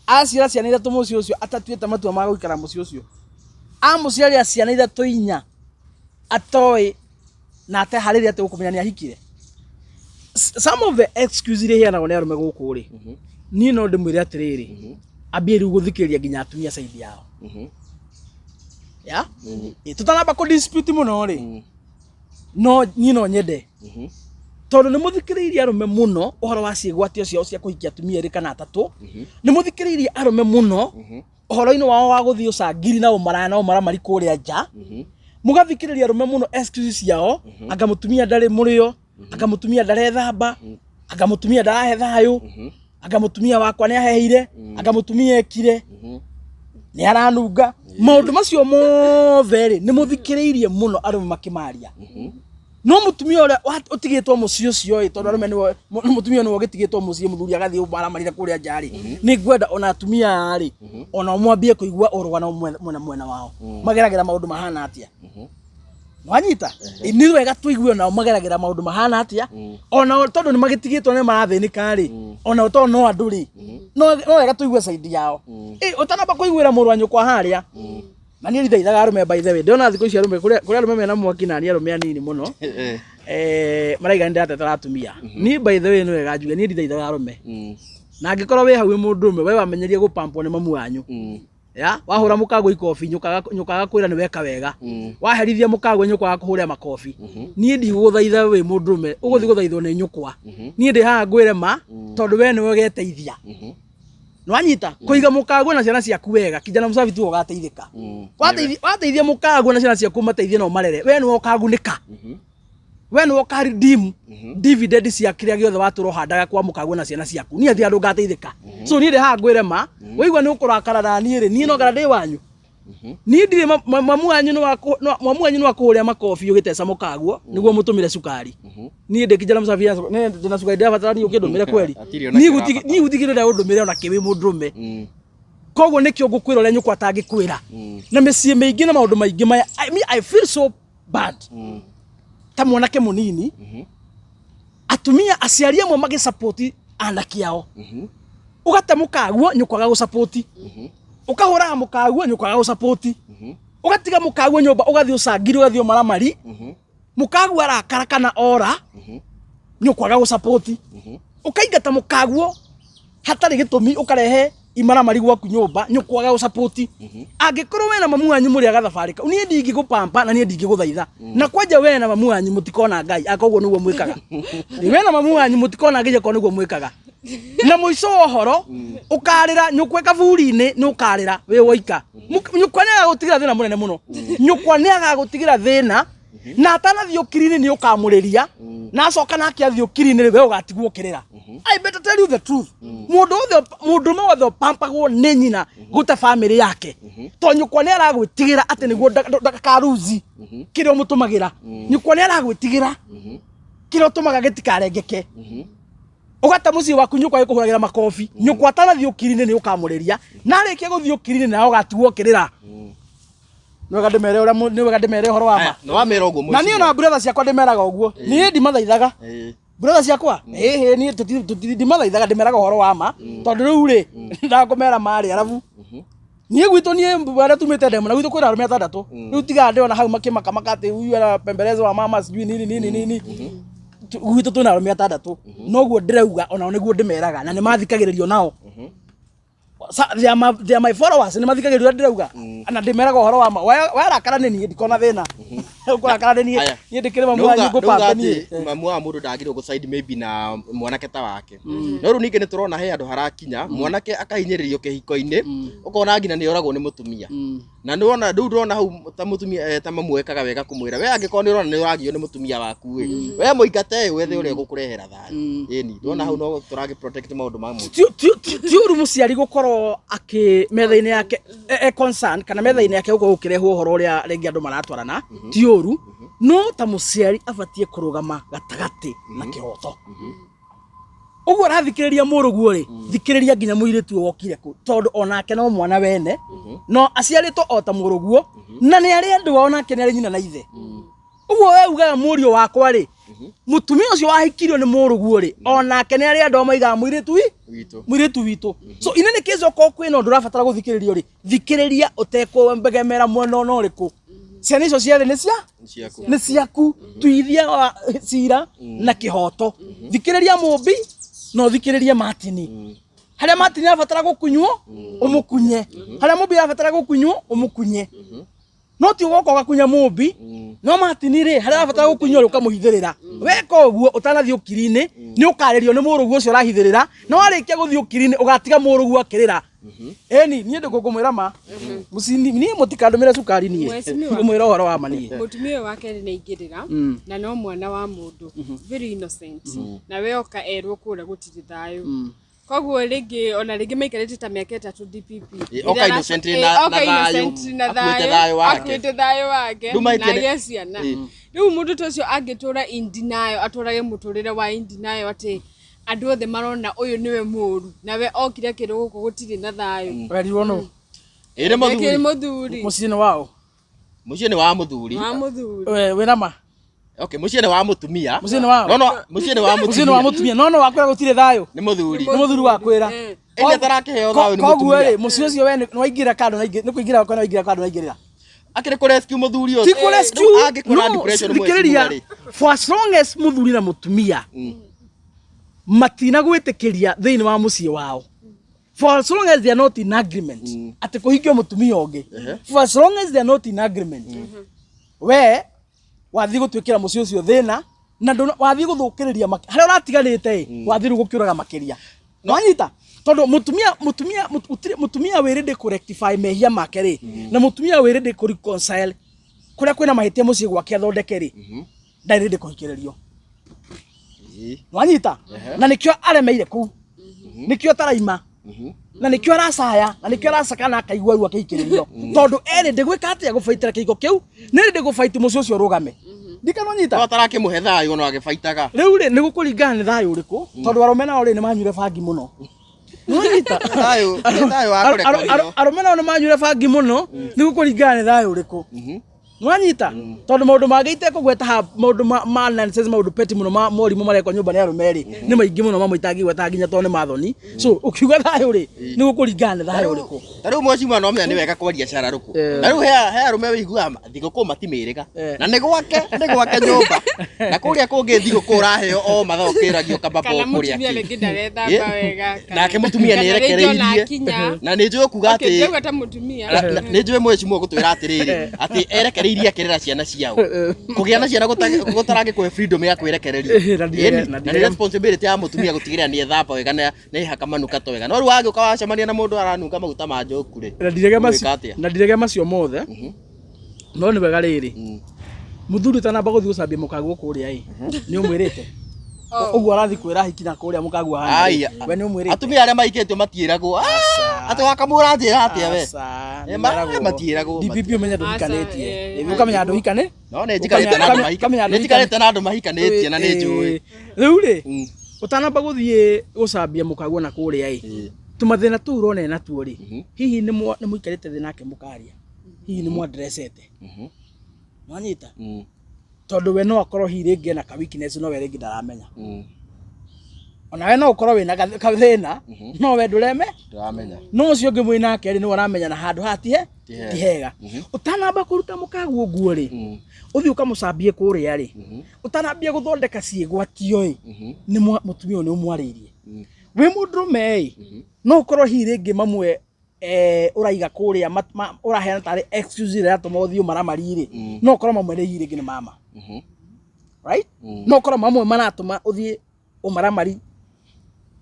Aciara ciana ithatũ mũciĩ ũcio atatuĩte matua ma gũikara mũciĩ ũcio. Amũciarĩra ciana ithatũ inya atoĩ na ateharĩria atĩ gũkũmenya nĩ ahikire. Some of the excuse iria iheanagwo nĩ arũme gũkũ rĩ, niĩ no ndĩmwĩre atĩrĩrĩ, ambie rĩu gũthikĩrĩria nginya atumia side yao. Ya? Tũtanamba kũ dispute mũno rĩ, no niĩ no nyende tondũ nĩ mũthikĩrĩirie arũme mũno ũhoro wa ciĩgwatio ciao cia kũhikia atumia erĩ kana atatũ. Nĩ mũthikĩrĩirie arũme mũno ũhoro-inĩ wao wa gũthiĩ ũcangiri na ũmaraya na ũmaramari kũrĩa nja. Mũgathikĩrĩria arũme mũno excuse ciao, anga mũtumia ndarĩ mũrĩo, anga mũtumia ndarethamba, anga mũtumia ndarahe thayũ, anga mũtumia wakwa nĩ aheire, anga mũtumia ekire, nĩ aranunga. Maũndũ macio mothe rĩ, nĩ mũthikĩrĩirie mũno arũme makĩmaria. No mũtumia ũrĩa ũtigĩtwo mũciĩ ũcio ĩ, tondũ arũme nĩwe, mũtumia nĩwe ũgĩtigĩtwo mũciĩ, mũthuri agathiĩ ũmaramarire kũrĩa nja rĩ, nĩ ngwenda ona atumia aya rĩ, ona mwambie kũigua ũrũgano mwena wao. Mageragĩra maũndũ mahana atĩa? Wanyita? Nĩ wega tũigue nao mageragĩra maũndũ mahana atĩa? Ona tondũ nĩ magĩtigĩtwo nĩ marathĩnĩka rĩ, ona tondũ no andũ rĩ, no wega tũigue side yao. Ũtanamba kũiguĩra mũrũ wa nyũkwa harĩa, na niĩ ndithaithaga arũme by the way, ndĩrona thikũ ici arũme, kũrĩ arũme mena mwaki na niĩ arũme anini mũno. Maraiga nĩ ndĩratetera atumia. Niĩ by the way nĩ wega njuge, niĩ ndithaithaga arũme. Na angĩkorwo wĩ hau wĩ mũndũrũme, we wamenyerie gũpampwo nĩ mamu wanyu. Ya, wahũra mũkagũ ikobi, nyũka agakwĩra nĩ weka wega. Waherithia mũkagũ nyũka agakũhũrĩra makobi. Niĩ ndigũgũthaitha wĩ mũndũrũme, ũgũthiĩ gũthaithwo nĩ nyũkwa. Niĩ ndĩ haha ngwĩre ma, tondũ we nĩwe ũgeteithia. Nwanyita kũiga mũkagũ na ciana ciaku wega, kijana msafi tu ũgateithĩka. Wateithia mũkagũ na ciana ciaku mateithie na ũmarere, we nĩwe ũkagunĩka. We nĩwe ũka redeem dividend cia kĩrĩa gĩothe watũra ũhandaga kwa mũkagũ na ciana ciaku. Niĩ hatirĩ handũ ngateithĩka. So niĩ ndĩ haha ngwĩre ma, waigua nĩ ũkũrakara na niĩ rĩ, niĩ no ngara ndĩ wanyu. Niĩ ndirĩ mamu wanyu nĩ wa kũ-, no, mamu wanyu nĩ wa kũhũrĩra makobi ũgĩteca mũkaguo, nĩguo mũtũmĩre cukari. Niĩ ndĩ kijana msafi, nĩ ndĩna cukari ndĩrabatara niĩ ũkĩndũmĩre kweri. Hatirĩ ona Niĩ kĩrabatara. niĩ gũtigĩrĩra ndĩrenda ũndũmĩre ona kĩ wĩ mũndũrũme. Koguo nĩkĩo ngũkwĩra ũrĩa nyũkwa atangĩkwĩra. Na mĩciĩ mĩingĩ na maũndũ maingĩ maya, me, I feel so bad. Ta mwanake mũnini, atumia aciari amwe magĩsupport anake ao. Ũgate mũkaguo nyũkwa agagũsupport. Ũkahũraga mũkaguo nyũkwa agagũsupport. Ũgatiga mũkaguo nyũmba ũgathiĩ ũcangiri ũgathiĩ ũmaramari. Mũkaguo arakara kana ora, nyũkwa agagũsupport. Ũkaingata mũkaguo hatarĩ gĩtũmi ũkarehe imaramari gwaku nyũmba nyũkwa agagũsupport. Angĩkorwo we na mamu wanyu mũrĩ a gathabarĩ kau, niĩ ndingĩgũpampa na niĩ ndingĩgũthaitha. Na kwanja we na mamu wanyu mũtikona Ngai, akorwo ũguo nĩguo mwĩkaga. We na mamu wanyu mũtikona Ngai akorwo nĩguo mwĩkaga. Na mũico wa ũhoro, ũkarĩra nyũkwa kaburi-inĩ, nĩ ũkarĩra wĩ woika. Nyũkwa nĩ agagũtigĩra thĩna mũnene mũno. Nyũkwa nĩ agagũtigĩra thĩna, na atanathiĩ ũkiri-inĩ nĩ ũkamũrĩria, na acoka nake athiĩ ũkiri-inĩ rĩ, we ũgatigwo ũkĩrĩra. I better tell you the truth. Mũndũ wothe, mũndũrũme wothe ũpampagwo nĩ nyina gũte family yake. Tondũ nyũkwa nĩ aragwĩtigĩra atĩ nĩguo ndakaruzi kĩrĩa ũmũtũmagĩra. Nyũkwa nĩ aragwĩtigĩra kĩrĩa ũtũmaga gĩtikarengeke. Ũgate mũciĩ waku nyũkwa ĩkũhũragĩra makobi. Nyũkwa atanathiĩ ũkiri-inĩ nĩ ũkamũrĩria. Na arĩkia gũthiĩ ũkiri-inĩ nawe ũgatigwo ũkĩrĩra. Nĩ wega ndĩmere ũrĩa nĩ wega ndĩmere ũhoro wa ma. Aya, nĩ wamera ũguo Na niĩ mũciĩ. ona brother ciakwa ndĩmeraga ũguo. Niĩ ndimathaithaga. Brother ciakwa, ĩhĩ, niĩ ndimathaithaga, ndĩmeraga ũhoro wa ma. Tondũ rĩu rĩ, ndakũmera marĩ arabu. Niĩ gwitũ niĩ arĩa tumĩte ndemo, na gwitũ kwĩna arũme atandatũ. Rĩu tiga ndĩona hau makĩmakamaka atĩ huyu anapembelezwa wa mama sijui nini nini nini. Gwitũ twĩna arũme atandatũ. Noguo ndĩrauga, onao nĩguo ndĩmeraga, na nĩmathikagĩrĩrio nao. They are my followers, nĩmathikagĩrĩrio ũrĩa ndĩrauga. Na ndĩmeraga ũhoro wa ma. Warakara nĩ niĩ, ndikona thĩna. Ũkũrakara nĩ niĩ, niĩ ndĩkĩrĩ mamu wanyu ngũpambe niĩ. Nĩuga atĩ mamu wa mũndũ ndagĩrĩirwo gũ-side maybe na mwanake ta wake. No rĩu ningĩ nĩtũrona he handũ harakinya, mwanake akahinyĩrĩrio kĩhiko-inĩ, ũkona nginya nĩ oragwo nĩ mũtumia. Na nĩwona, rĩu ndĩrona hau ta mũtumia, ta mamu ekaga wega kũmwĩra, we angĩkorwo nĩ ũrona nĩ ũragio nĩ mũtumia waku ĩ, we mũingate ĩ, wethe ũrĩa ũgũkũrehera thayũ. Ĩni, ndĩrona hau no tũragĩ protect maũndũ ma mũndũ. Ti ũru mũciari gũkorwo akĩ metha-inĩ yake, e concern, kana metha-inĩ yake gũkorwo gũkĩrehwo ũhoro ũrĩa rĩngĩ andũ maratwarana, ti ũru, no ta mũciari abatiĩ kũrũgama gatagatĩ na kĩhoto. Ũguo ũrathikĩrĩria mũrũguo rĩ, thikĩrĩria nginya mũirĩtu ũyũ wokire kũ, tondũ onake no mwana wene, no aciarĩtwo o ta mũrũguo, na nĩ arĩ andũ ao, nake nĩ arĩ nyina na ithe. Ũguo we ugaga mũriũ wakwa rĩ, mũtumia ũcio wahikirio nĩ mũrũguo rĩ, onake nĩ arĩ andũ ao maigaga mũirĩtu wi Witũ. Mũirĩtu witũ. So in any case, okorwo kwĩna ũndũ ũrabatara gũthikĩrĩrio rĩ, thikĩrĩria ũtekũegemera mwena ona ũrĩkũ. Ciana icio cierĩ nĩ cia Ciaku. Nĩ ciaku. Tuithia wa cira na kĩhoto. Thikĩrĩria mũmbi na ũthikĩrĩrie Martin. Harĩa Martin arabatara gũkunywo, ũmũkunye. Harĩa mũmbi arabatara gũkunywo, ũmũkunye. No ti ũgoka ũgakunya mũmbi, no Martin rĩ, harĩa arabatara gũkunywo rĩ, ũkamũhithĩrĩra. Weka ũguo, ũtanathiĩ ũkiri-inĩ nĩ ũkarĩrio nĩ mũrũguo ũcio ũrahithĩrĩra, na warĩkia gũthiĩ ũkiri-inĩ ũgatiga mũrũguo akĩrĩra. Ĩni niĩ ndĩkũngũmwĩra ma mũcini, niĩ mũtikandũmĩre cukari niĩ. Mheshimiwa. Ngũmwĩra ũhoro wa ma niĩ. Mũtumia ũyũ wa kerĩ nĩ aingĩrĩra na no mwana wa mũndũ, very innocent, na we oka erwo kũrĩa gũtirĩ thayũ, koguo rĩngĩ ona rĩngĩ maikarĩte ta mĩaka 3 DPP. Oka innocently na oka na thayũ, innocently na akuĩte thayũ, thayũ wake. Akuĩte thayũ wake Rĩu na maitĩ agĩe ciana. Rĩu mũndũ ta ũcio angĩtũra in denial, atũrage mũtũrĩre wa in denial atĩ andũ othe marona ũyũ nĩwe mũru, nawe okire akĩrwo gũkũ gũtirĩ na thayũ. Werirwo nũ? Ĩ nĩ Nĩkĩ mũthuri. Mũthuri. Mũciĩ nĩ wao. Mũciĩ nĩ wa mũthuri. Wa mũthuri. We wĩna ma? Okay, mũciĩ nĩ wa mũtumia. Mũciĩ nĩ wao. No, mũciĩ nĩ wa Mũciĩ nĩ wa mũtumia. Mũtumia, no no wakwĩra gũtirĩ thayũ. Nĩ mũthuri. Nĩ mũthuri wakwĩra. Ĩndĩ atarakĩheo thayũ nĩ Koguo mũtumia. rĩ, mũciĩ ũcio we nĩ waingĩra kando na nĩ kũingĩra kwena waingĩra kando na waingĩrĩra. Akĩrĩ kũ rescue mũthuri ũcio. Ti kũ rescue. Rĩu angĩkora No, depression thikĩrĩria, mheshimiwa rĩ. for as long as mũthuri na mũtumia matinagwĩtĩkĩria thĩinĩ wa mũciĩ wao, for as long as they are not in agreement atĩ kũhingio mũtumia ũngĩ, for as long as they are not in agreement, we wathiĩ gũtuĩkĩra mũciĩ ũcio thĩna na wathiĩ gũthũkĩrĩria harĩa ũratiganĩte ĩ, wathiĩ rĩu gũkĩũraga makĩria. Nwanyita? Tondũ mũtumia wĩ ready kũ rectify mehia make rĩ, na mũtumia wĩ ready kũ reconcile kũrĩa kwĩna mahĩtia mũciĩ gwake athondeke rĩ, ndarĩ ready kũhikĩrĩrio. Nwanyita? Na nĩkĩo aremeire kũu, nĩkĩo taraima, na nĩkĩo aracaya, na nĩkĩo aracaka na akaigua ruo akĩhikĩrĩrio, tondũ erĩ ndĩgwĩka atĩa gũbaitĩra kĩhiko kĩu, nĩ rĩ ndĩgũbaiti mũciĩ ũcio ũrũgame. Ndikanonyita? No atarakĩmũhe thayũ no agĩbaitaga. Rĩu rĩ, nĩ gũkũringana nĩ thayũ ũrĩkũ, tondũ arũme nao rĩ, nĩ manyuire bangi mũno. Nĩwanyita? Thayũ, nĩ thayũ wa kũrekorio. Arũme nao nĩ manyuire bangi mũno. Nĩ gũkũringana nĩ thayũ ũrĩkũ. Nĩwanyita? Tondũ maũndũ mangĩ itekũgweta haha, maũndũ ma nonsense, maũndũ petty mũno ma morimũ marekwo nyũmba nĩ arũme rĩ, nĩ maingĩ mũno, mamwe itangĩgweta nginya tondũ nĩ mathoni. So ũkiuga thayũ rĩ, nĩ gũkũringana nĩ thayũ ũrĩkũ. Ta rĩu mheshimiwa no menya nĩ wega kwaria cararũkũ. Na rĩu he arũme wĩiguaga thigũkũ matimĩrĩga. Na nĩ gwake nyũmba. Na kũrĩa kũngĩ thigũkũ ũraheo o mathaa ũkĩragio kaba Kana kũrĩa mũtumia kĩ. rĩngĩ ndarethamba wega, Nake mũtumia nĩ kana rĩngĩ ona erekereirie. akinya. Na nĩ njũĩ kuga Okay, atĩ ndĩrauga ta mũtumia. Nĩ njũĩ mheshimiwa gũtwĩra atĩrĩrĩ, atĩ erekereirie akĩrera ciana ciao. Kũgĩa na ciana gũtarangĩkũhe freedom ya kwĩrekereria. Na Ĩni, na na nĩ responsibility ya mũtumia gũtigĩrĩra nĩ ethamba wega na nĩ haka manukato wega. No rĩu wagĩũka wacemania na mũndũ aranunga maguta ma njoku rĩ, Na ndirege macio ũgwĩka atĩa? Na ndirege macio mothe, no nĩ wega rĩrĩ, mũthuri ũtanamba gũthiĩ gũcambia mũkaguo kũrĩa ĩ, nĩ ũmwĩrĩte ũguo arathiĩ kwĩra hiki na kũrĩa mũkaguo hana Aya. rĩ, we nĩ ũmwĩrĩte? Atumia arĩa maikĩtio matiĩragwo. Aca. Atĩ wakamũra njĩra atĩa we? Aca, Eh, nĩ meragwo. matiĩragwo, DPP ũmenye ndũhikanĩtie. Aca, Ũkamenya ndũhikane. No nĩ njikarĩte na andũ Ũkamenya nĩ njikarĩte na andũ mahikanĩtie na nĩ njũĩ. Rĩu rĩ, ũtanamba gũthiĩ gũcambia mũkaguo na kũrĩa ĩ, tũmathĩna tũu ũrona natuo rĩ, hihi nĩ mũikarĩte thĩ nake mũkaria? Hihi nĩ mwadresete? Nwanyita? Tondũ we no akorwo hihi rĩngĩ ena ka weakness, no we rĩngĩ ndaramenya. Ona we no ũkorwo wĩna kathĩna, no we ndũreme. Ndĩramenya. No ũcio ũngĩ mwĩ nake rĩ, nĩwe ũramenya na handũ haha tihe Ti hega. Ti hega. Ũtanamba kũruta mũkaguo nguo rĩ, ũthiĩ ũkamũcambie kũrĩa rĩ, ũtanambia gũthondeka ciĩgwatio ĩ, nĩ mũtumia ũyũ nĩ ũmwarĩirie? Wĩ mũndũrũme ĩ, no ũkorwo hihi rĩngĩ mamwe ũraiga kũrĩa ũraheana tarĩ excuse ĩrĩa ĩratũma ũthiĩ ũmaramari rĩ, no ũkorwo mamwe nĩ hihi rĩngĩ nĩ mama, right? No ũkorwo mamwe maratũma ũthiĩ ũmaramari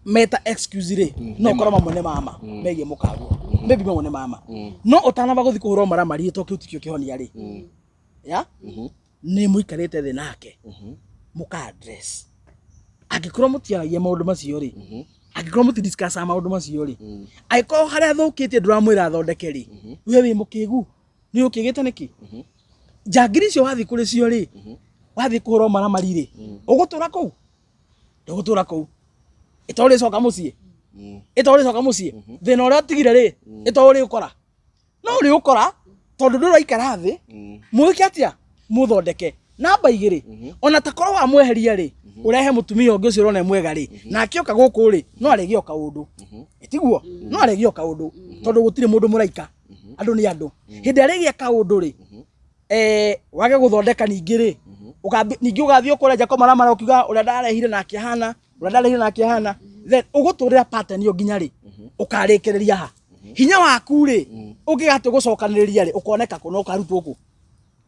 meta excuse rĩ, no ũkorwo mamwe nĩ mama megiĩ mũkaguo, maybe mamwe nĩ mama. No ũtanamba gũthiĩ kũhũra ũmaramari to kĩu tikĩo kĩhonia rĩ, ya nĩ mũikarĩte thĩ nake mũka address. Angĩkorwo mũtiaragia maũndũ macio rĩ, angĩkorwo mũtidiscussaga maũndũ macio rĩ, angĩkorwo harĩa athũkĩtie ndũramwĩra athondeke rĩ, we wĩ mũkĩgu. Nĩ ũkĩgĩte nĩkĩ njangiri icio wathiĩ kũrĩ cio rĩ, wathiĩ kũhũra ũmaramari rĩ, ũgũtũra kũu? Ndũgũtũra kũu. Ĩto ũrĩcoka mũciĩ, ĩto ũrĩcoka mũciĩ, thĩna ũrĩa ũtigire rĩ, ĩto ũrĩũkora, no ũrĩũkora tondũ ndũraikara thĩ mwĩke atĩa mũthondeke. Namba 2, ona takorwo wamweheria rĩ, ũrehe mũtumia ũngĩ ũcio ũrona e mwega rĩ, na akĩoka gũkũ rĩ, no arĩgĩa o kaũndũ, ĩtiguo? No arĩgĩa o kaũndũ tondũ gũtirĩ mũndũ mũraika, andũ nĩ andũ. Hĩndĩ arĩgĩa kaũndũ rĩ, wage gũthondeka ningĩ rĩ, ningĩ ũgathiĩ ũkũrĩa nja kũmaramara ũkiuga ũrĩa ndarehire nake ahana, ũrĩa ndarehire nake ahana, then ũgũtũrĩra pattern ĩyo nginya rĩ ũkarĩkĩrĩria ha. Hinya waku rĩ, ũngĩgatua gũcokanĩrĩria rĩ, ũkoneka kũ na ũkarutwo kũ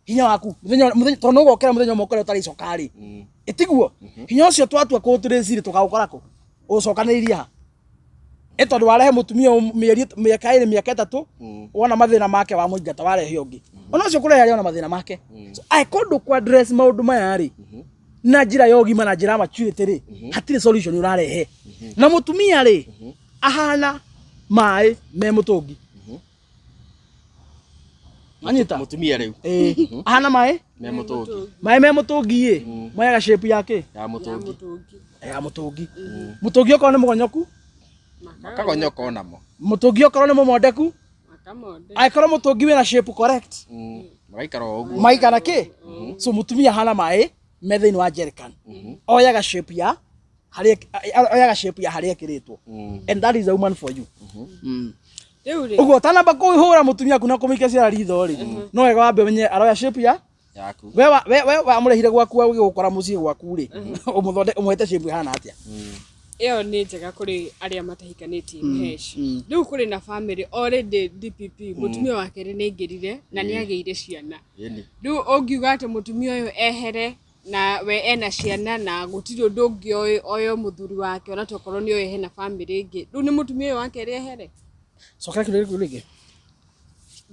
hinya waku mũthenya mũthenya, tondũ nĩũgokĩra mũthenya ũmwe ũkore ũtarĩ icoka rĩ, ĩtiguo? Hinya ũcio twatua kũũtrace rĩ, tũkaũkora kũ, ũcokanĩrĩirie ha? Ĩ tondũ warehe mũtumia mĩeri mĩaka 2, mĩaka 3, wona mathĩna make wamũingata, warehe ũngĩ, ona ũcio kũrehe arĩ ona mathĩna make. So angĩkorwo ndũkũ address maũndũ maya rĩ na njĩra ya ũgima na njĩra ya maturity rĩ, hatirĩ solution ũrarehe. Na mũtumia rĩ, ahana maĩ me mũtũngi. Anyita Mũtumia rĩu? Ĩĩ, ahana maĩ me mũtũngi. Maĩ me mũtũngi ĩ, moyaga shape ya kĩ? Ya mũtũngi. Ya mũtũngi. Mũtũngi okorwo nĩ mũgonyoku, Makagonyoka onamo. Mũtũngi okorwo nĩ mũmondeku, angĩkorwo mũtũngi wĩna shape correct, Magaikara o ũguo. Maikara kĩ. So mũtumia ahana maĩ me thĩinĩ wa jerrycan, oyaga shape ya harĩa, oyaga shape ya harĩa ĩkĩrĩtwo, and that is a woman for you. Rĩu rĩ, Ũguo ũtanamba kũhũra mũtumia waku na kũmũikia ciara ritho rĩ, no wega wambe ũmenye aroya shape ya yaku. We wamũrehire gwaku, ũgĩgũkora mũciĩ gwaku rĩ, ũmũthonde ũmũhete shape ĩhana atĩa? Ĩyo nĩ njega kũrĩ arĩa matahikanĩtie, Mhesh. Rĩu kũrĩ na family already, DPP, mũtumia wa kerĩ nĩ aingĩrire na nĩ agĩire ciana. Rĩu ũngiuga atĩ mũtumia ũyũ ehere na we ena ciana na gũtirĩ ũndũ ũngĩ oĩ oyo mũthuri wake, ona tokorwo nĩ oĩ hena family ĩngĩ, rĩu nĩ mũtumia ũyũ wa kerĩ ehere? Cokera kĩũria kĩu rĩngĩ.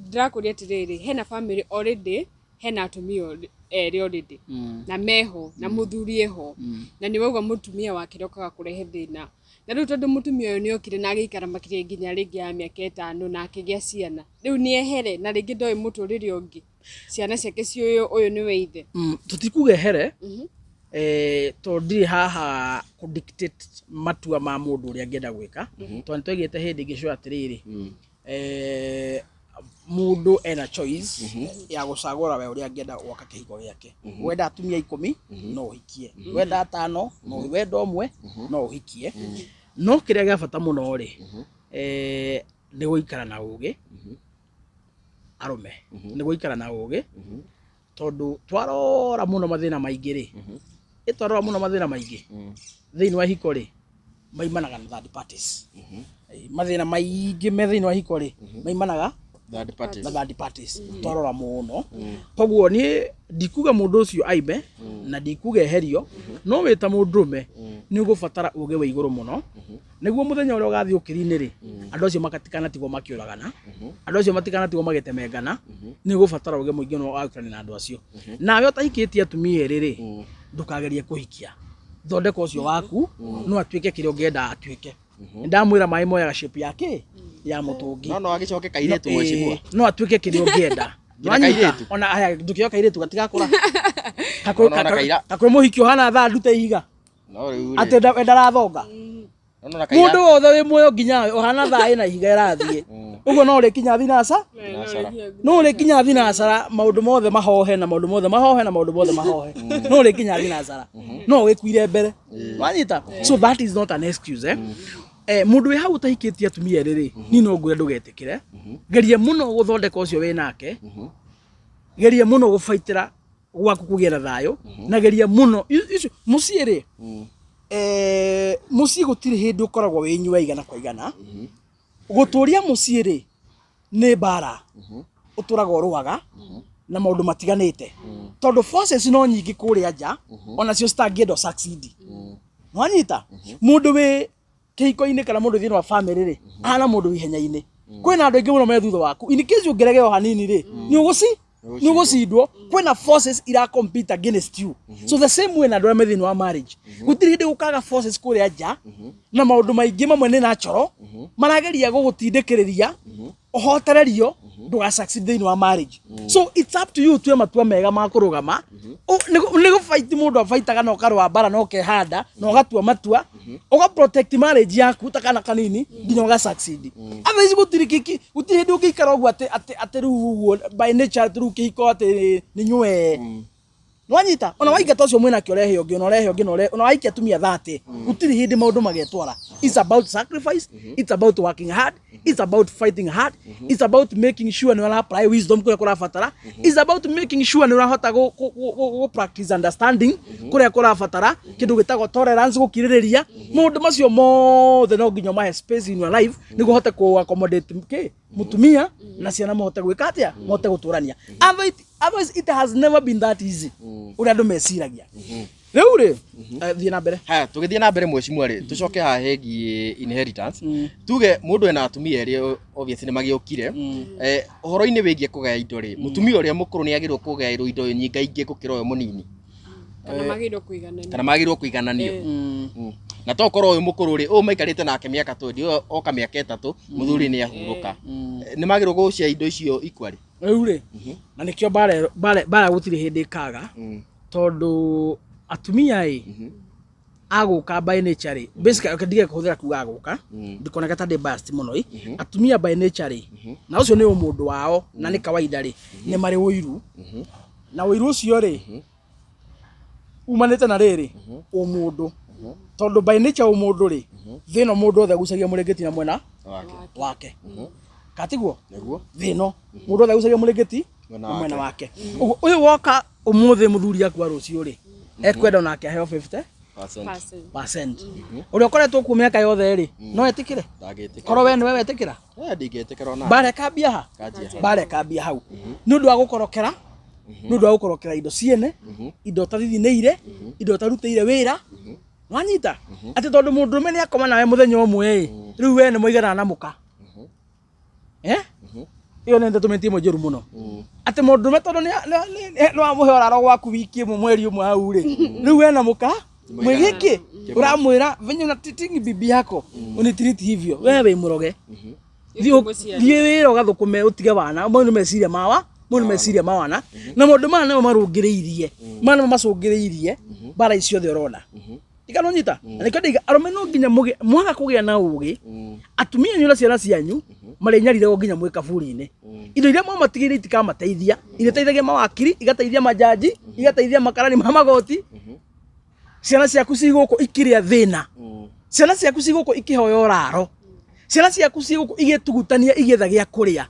Ndĩrakũria atĩrĩrĩ, hena family already, hena atumia erĩ already na meho na mũthuri eho, na nĩ wauga mũtumia wake okaga kũrehe thĩna, na rĩu tondũ mũtumia ũyũ nĩ okire na agĩikara makĩria nginya rĩngĩ ya mĩaka 5 na akĩgĩa ciana, rĩu nĩ ehere na rĩngĩ ndoĩ mũtũrĩre ũngĩ, ciana ciake ciũĩ ũyũ nĩwe ithe? Tũtikuga ehere, tondũ ndirĩ haha kũ dictate matua ma mũndũ ũrĩa angĩenda gwĩka, tondũ nĩ twaigĩte hĩndĩ ĩngĩ cio atĩrĩrĩ, mũndũ ena choice ya gũcagũra we ũrĩa angĩenda gwaka kĩhiko gĩake. Wenda atumia 10 no ũhikie, wenda atano no, wenda ũmwe no ũhikie. No kĩrĩa gĩa bata mũno rĩ, nĩ gũikara na ũgĩ, arũme, nĩ gũikara na ũgĩ, tondũ twarora mũno mathĩna maingĩ rĩ, ĩtwarora mũno mathĩna maingĩ thĩinĩ wa ihiko rĩ, maimanaga na third parties. Mathĩna maingĩ me thĩinĩ wa ihiko rĩ, maimanaga Third parties. Na third parties, twarora mũno. Koguo niĩ ndikuga mũndũ ũcio aime na ndikuga eherio, no wĩ ta mũndũrũme nĩ ũgũbatara ũgĩ wa igũrũ mũno nĩguo mũthenya ũrĩa ũgathiĩ ũkiri-inĩ rĩ, andũ acio matikanatigwo makĩũragana, andũ acio matikanatigwo magĩtemengana. Nĩ ũgũbatara ũgĩ mũingĩ mũno wa gũikarania na andũ acio. Nawe ũtahikĩtie atumia erĩ rĩ, ndũkagerie kũhikia, thondeka ũcio waku no atuĩke kĩrĩa ũngĩenda atuĩke. Ndamwĩra maĩ moyaga shape ya kĩ? Ya mũtũngi. No agĩcoke kairĩtu, mheshimiwa. No atuĩke kĩrĩa ũngĩenda. Nginya Wanyita? kairĩtu? Ona aya ndũkĩoya kairĩtu gatigakũra. No, no, kaira. Kakwĩ mũhiki ũhana thaa ndute ihiga No rĩu rĩ. Atĩ ndarathonga. No na kaira. Mũndũ wothe wĩ muoyo nginya we ũhana thaa ĩna ihiga ĩrathiĩ ũguo, no ũrĩkinya thinaca, no ũrĩkinya thinacara, maũndũ mothe mahohe na maũndũ mothe mahohe na maũndũ mothe mahohe, no ũrĩkinya thinacara, no ũgĩkuire mbere. Wanyita? So that is not an excuse, eh? Mũndũ wĩ hau ũtahikĩtie atumia erĩ rĩ, niĩ no ngwĩre ndũgetĩkĩre. Geria mũno gũthondeka ũcio wĩ nake, geria mũno gũbaitĩra gwaku kũgĩe na thayũ, na geria mũno icio mũciĩ rĩ, mũciĩ gũtirĩ hĩndĩ ũkoragwo wĩ nyua igana kwa igana. Gũtũria mũciĩ rĩ, nĩ mbara ũtũraga ũrũaga na maũndũ matiganĩte, tondũ forces no nyingĩ kũrĩa nja onacio citangĩenda succeed. Wanyita? Mũndũ wĩ kĩhiko-inĩ kana mũndũ thĩinĩ wa family rĩ, ahana mũndũ wĩ ihenya-inĩ. Kwĩna andũ aingĩ mũno me thutha waku. In case ũngĩregeo hanini rĩ, nĩ ũgũcindwo. Kwĩna forces ira compete against you. So the same way na andũ arĩa me thĩinĩ wa marriage, gũtirĩ hĩndĩ gũkaga forces kũrĩa nja na maũndũ maingĩ mamwe nĩ natural marageria gũgũtindĩkĩrĩria ũhotererio. Ndũga succeed thĩinĩ wa marriage. So it's up to you ũtue matua mega ma kũrũgama. Nĩ gũfight mũndũ abaitaga na ũkarũa mbara na ũkehanda na ũgatua matua, ũga protect marriage yaku ta kana kanini nginya ũga succeed. Otherwise gũtirĩ kĩki, gũtirĩ hĩndĩ ũngĩikara ũguo atĩ rĩu ũguo by nature atĩ rĩu kĩhiko atĩ nĩ nywe. Nwanyita ona waingata ũcio mwĩnake ũrehe ũngĩ, ona ũrehe ũngĩ, ona waikia atumia 30, gũtirĩ hĩndĩ maũndũ magetwara. It's about sacrifice, it's about working hard, it's about fighting hard, it's about making sure nĩ ũra apply wisdom kũrĩa kũrabatara, it's about making sure nĩ ũrahota gũ practice understanding kũrĩa kũrabatara, kĩndũ gĩtagwo tolerance, gũkirĩrĩria. Maũndũ macio mothe no nginya ũmahe space in your life nĩguo ũhote kũ accommodate kĩ mũtumia na ciana, mahote gwĩka atĩa, mahote gũtũrania. Otherwise it has never been that easy ũrĩa andũ meciragia. Rĩu rĩ, thiĩ na mbere. Haya, tũgĩthiĩ na mbere, mheshimiwa rĩ, tũcoke haha hegiĩ inheritance. Tuge mũndũ ena atumia erĩ, obviously nĩ magĩũkire. Ũhoro-inĩ wĩgiĩ kũgaya indo rĩ, mũtumia ũrĩa mũkũrũ nĩ agĩrĩirwo kũgaĩrwo indo nyingaingĩ gũkĩra ũyũ mũnini? Kana magĩrĩirwo kũiganania? Kana magĩrĩirwo kũigananio? Na to korwo ũyũ mũkũrũ rĩ, ũyũ maikarĩte nake mĩaka 20, ũyũ oka mĩaka 3, mũthuri nĩ ahurũka. Nĩ magĩrĩirwo gũcia indo icio equally? Rĩu rĩ, na nĩkĩo mbara gũtirĩ hĩndĩ ĩkaga, tondũ atumia ĩ agũka by nature rĩ, basically, okay, ndige kũhũthĩra kuga agũka, ndikoneka ta ndĩ biased mũno ĩ. Atumia by nature rĩ, na ũcio nĩ ũmũndũ wao na nĩ kawaida rĩ, nĩ marĩ ũiru, na ũiru ũcio rĩ umanĩte na rĩrĩ ũmũndũ, tondũ by nature ũmũndũ rĩ, thĩ ĩno mũndũ othe agucagia mũrĩngĩti na mwena wake. Wake, katiguo? Nĩguo. Thĩ ĩno mũndũ othe agucagia mũrĩngĩti mwena na mwena wake. Wake. Ũguo ũyũ woka ũmũthĩ, mũthuri akua rũciũ rĩ, ekwenda onake aheo 50 percent. Percent. Percent. Ũrĩa ũkoretwo kuo mĩaka yothe rĩ, no etĩkĩre? Ndangĩtĩkĩra. Korwo we nĩwe wetĩkĩra? Eh, ndingĩtĩkĩra ona. Mbara ĩkambia ha? Kanjia hau. Mbara ĩkambia hau nĩ ũndũ wa gũkorokera, nĩ ũndũ wa gũkorokera indo ciene, indo ũtathithinĩire, indo ũtarutĩire wĩra. Wanyita atĩ tondũ mũndũrũme nĩ akoma nawe mũthenya ũmwe ĩ, rĩu we nĩ mũiganana na mũka. Eh, ĩyo nĩ ndeto ĩmwe njũru mũno, atĩ mũndũrũme tondũ nĩ wamũhe ũraro gwaku wiki ĩmwe, mweri ũmwe hau rĩ, rĩu we na mũka mwĩgĩkĩ ũramwĩra venye unatreating bibi yako, unitreat hivyo, we wĩ mũroge. Thiĩ Mũciari. Thiĩ wĩra ũgathũkũme ũtige wana. Mau nĩ meciria mawa, mau nĩ meciria ma wana, na maũndũ maya nĩmo marũngĩrĩirie, maya nĩmo macũngĩrĩirie mbara ici ciothe ũrona. Ikanonyita na nĩkĩo ndaiga arũme no nginya mwaga kũgĩa na ũgĩ, atumia anyu na ciana cianyu marĩnyariragwo nginya mwĩ kaburi-inĩ. Indo iria mwamatigĩire itikamateithia, irĩteithagia mawakiri, igateithia majaji, igateithia makarani ma magoti. Ciana ciaku ci gũkũ ikĩrĩa thĩna, ciana ciaku ci gũkũ ikĩhoya ũraro, ciana ciaku ci gũkũ igĩtugutania igĩetha gĩa kũrĩa.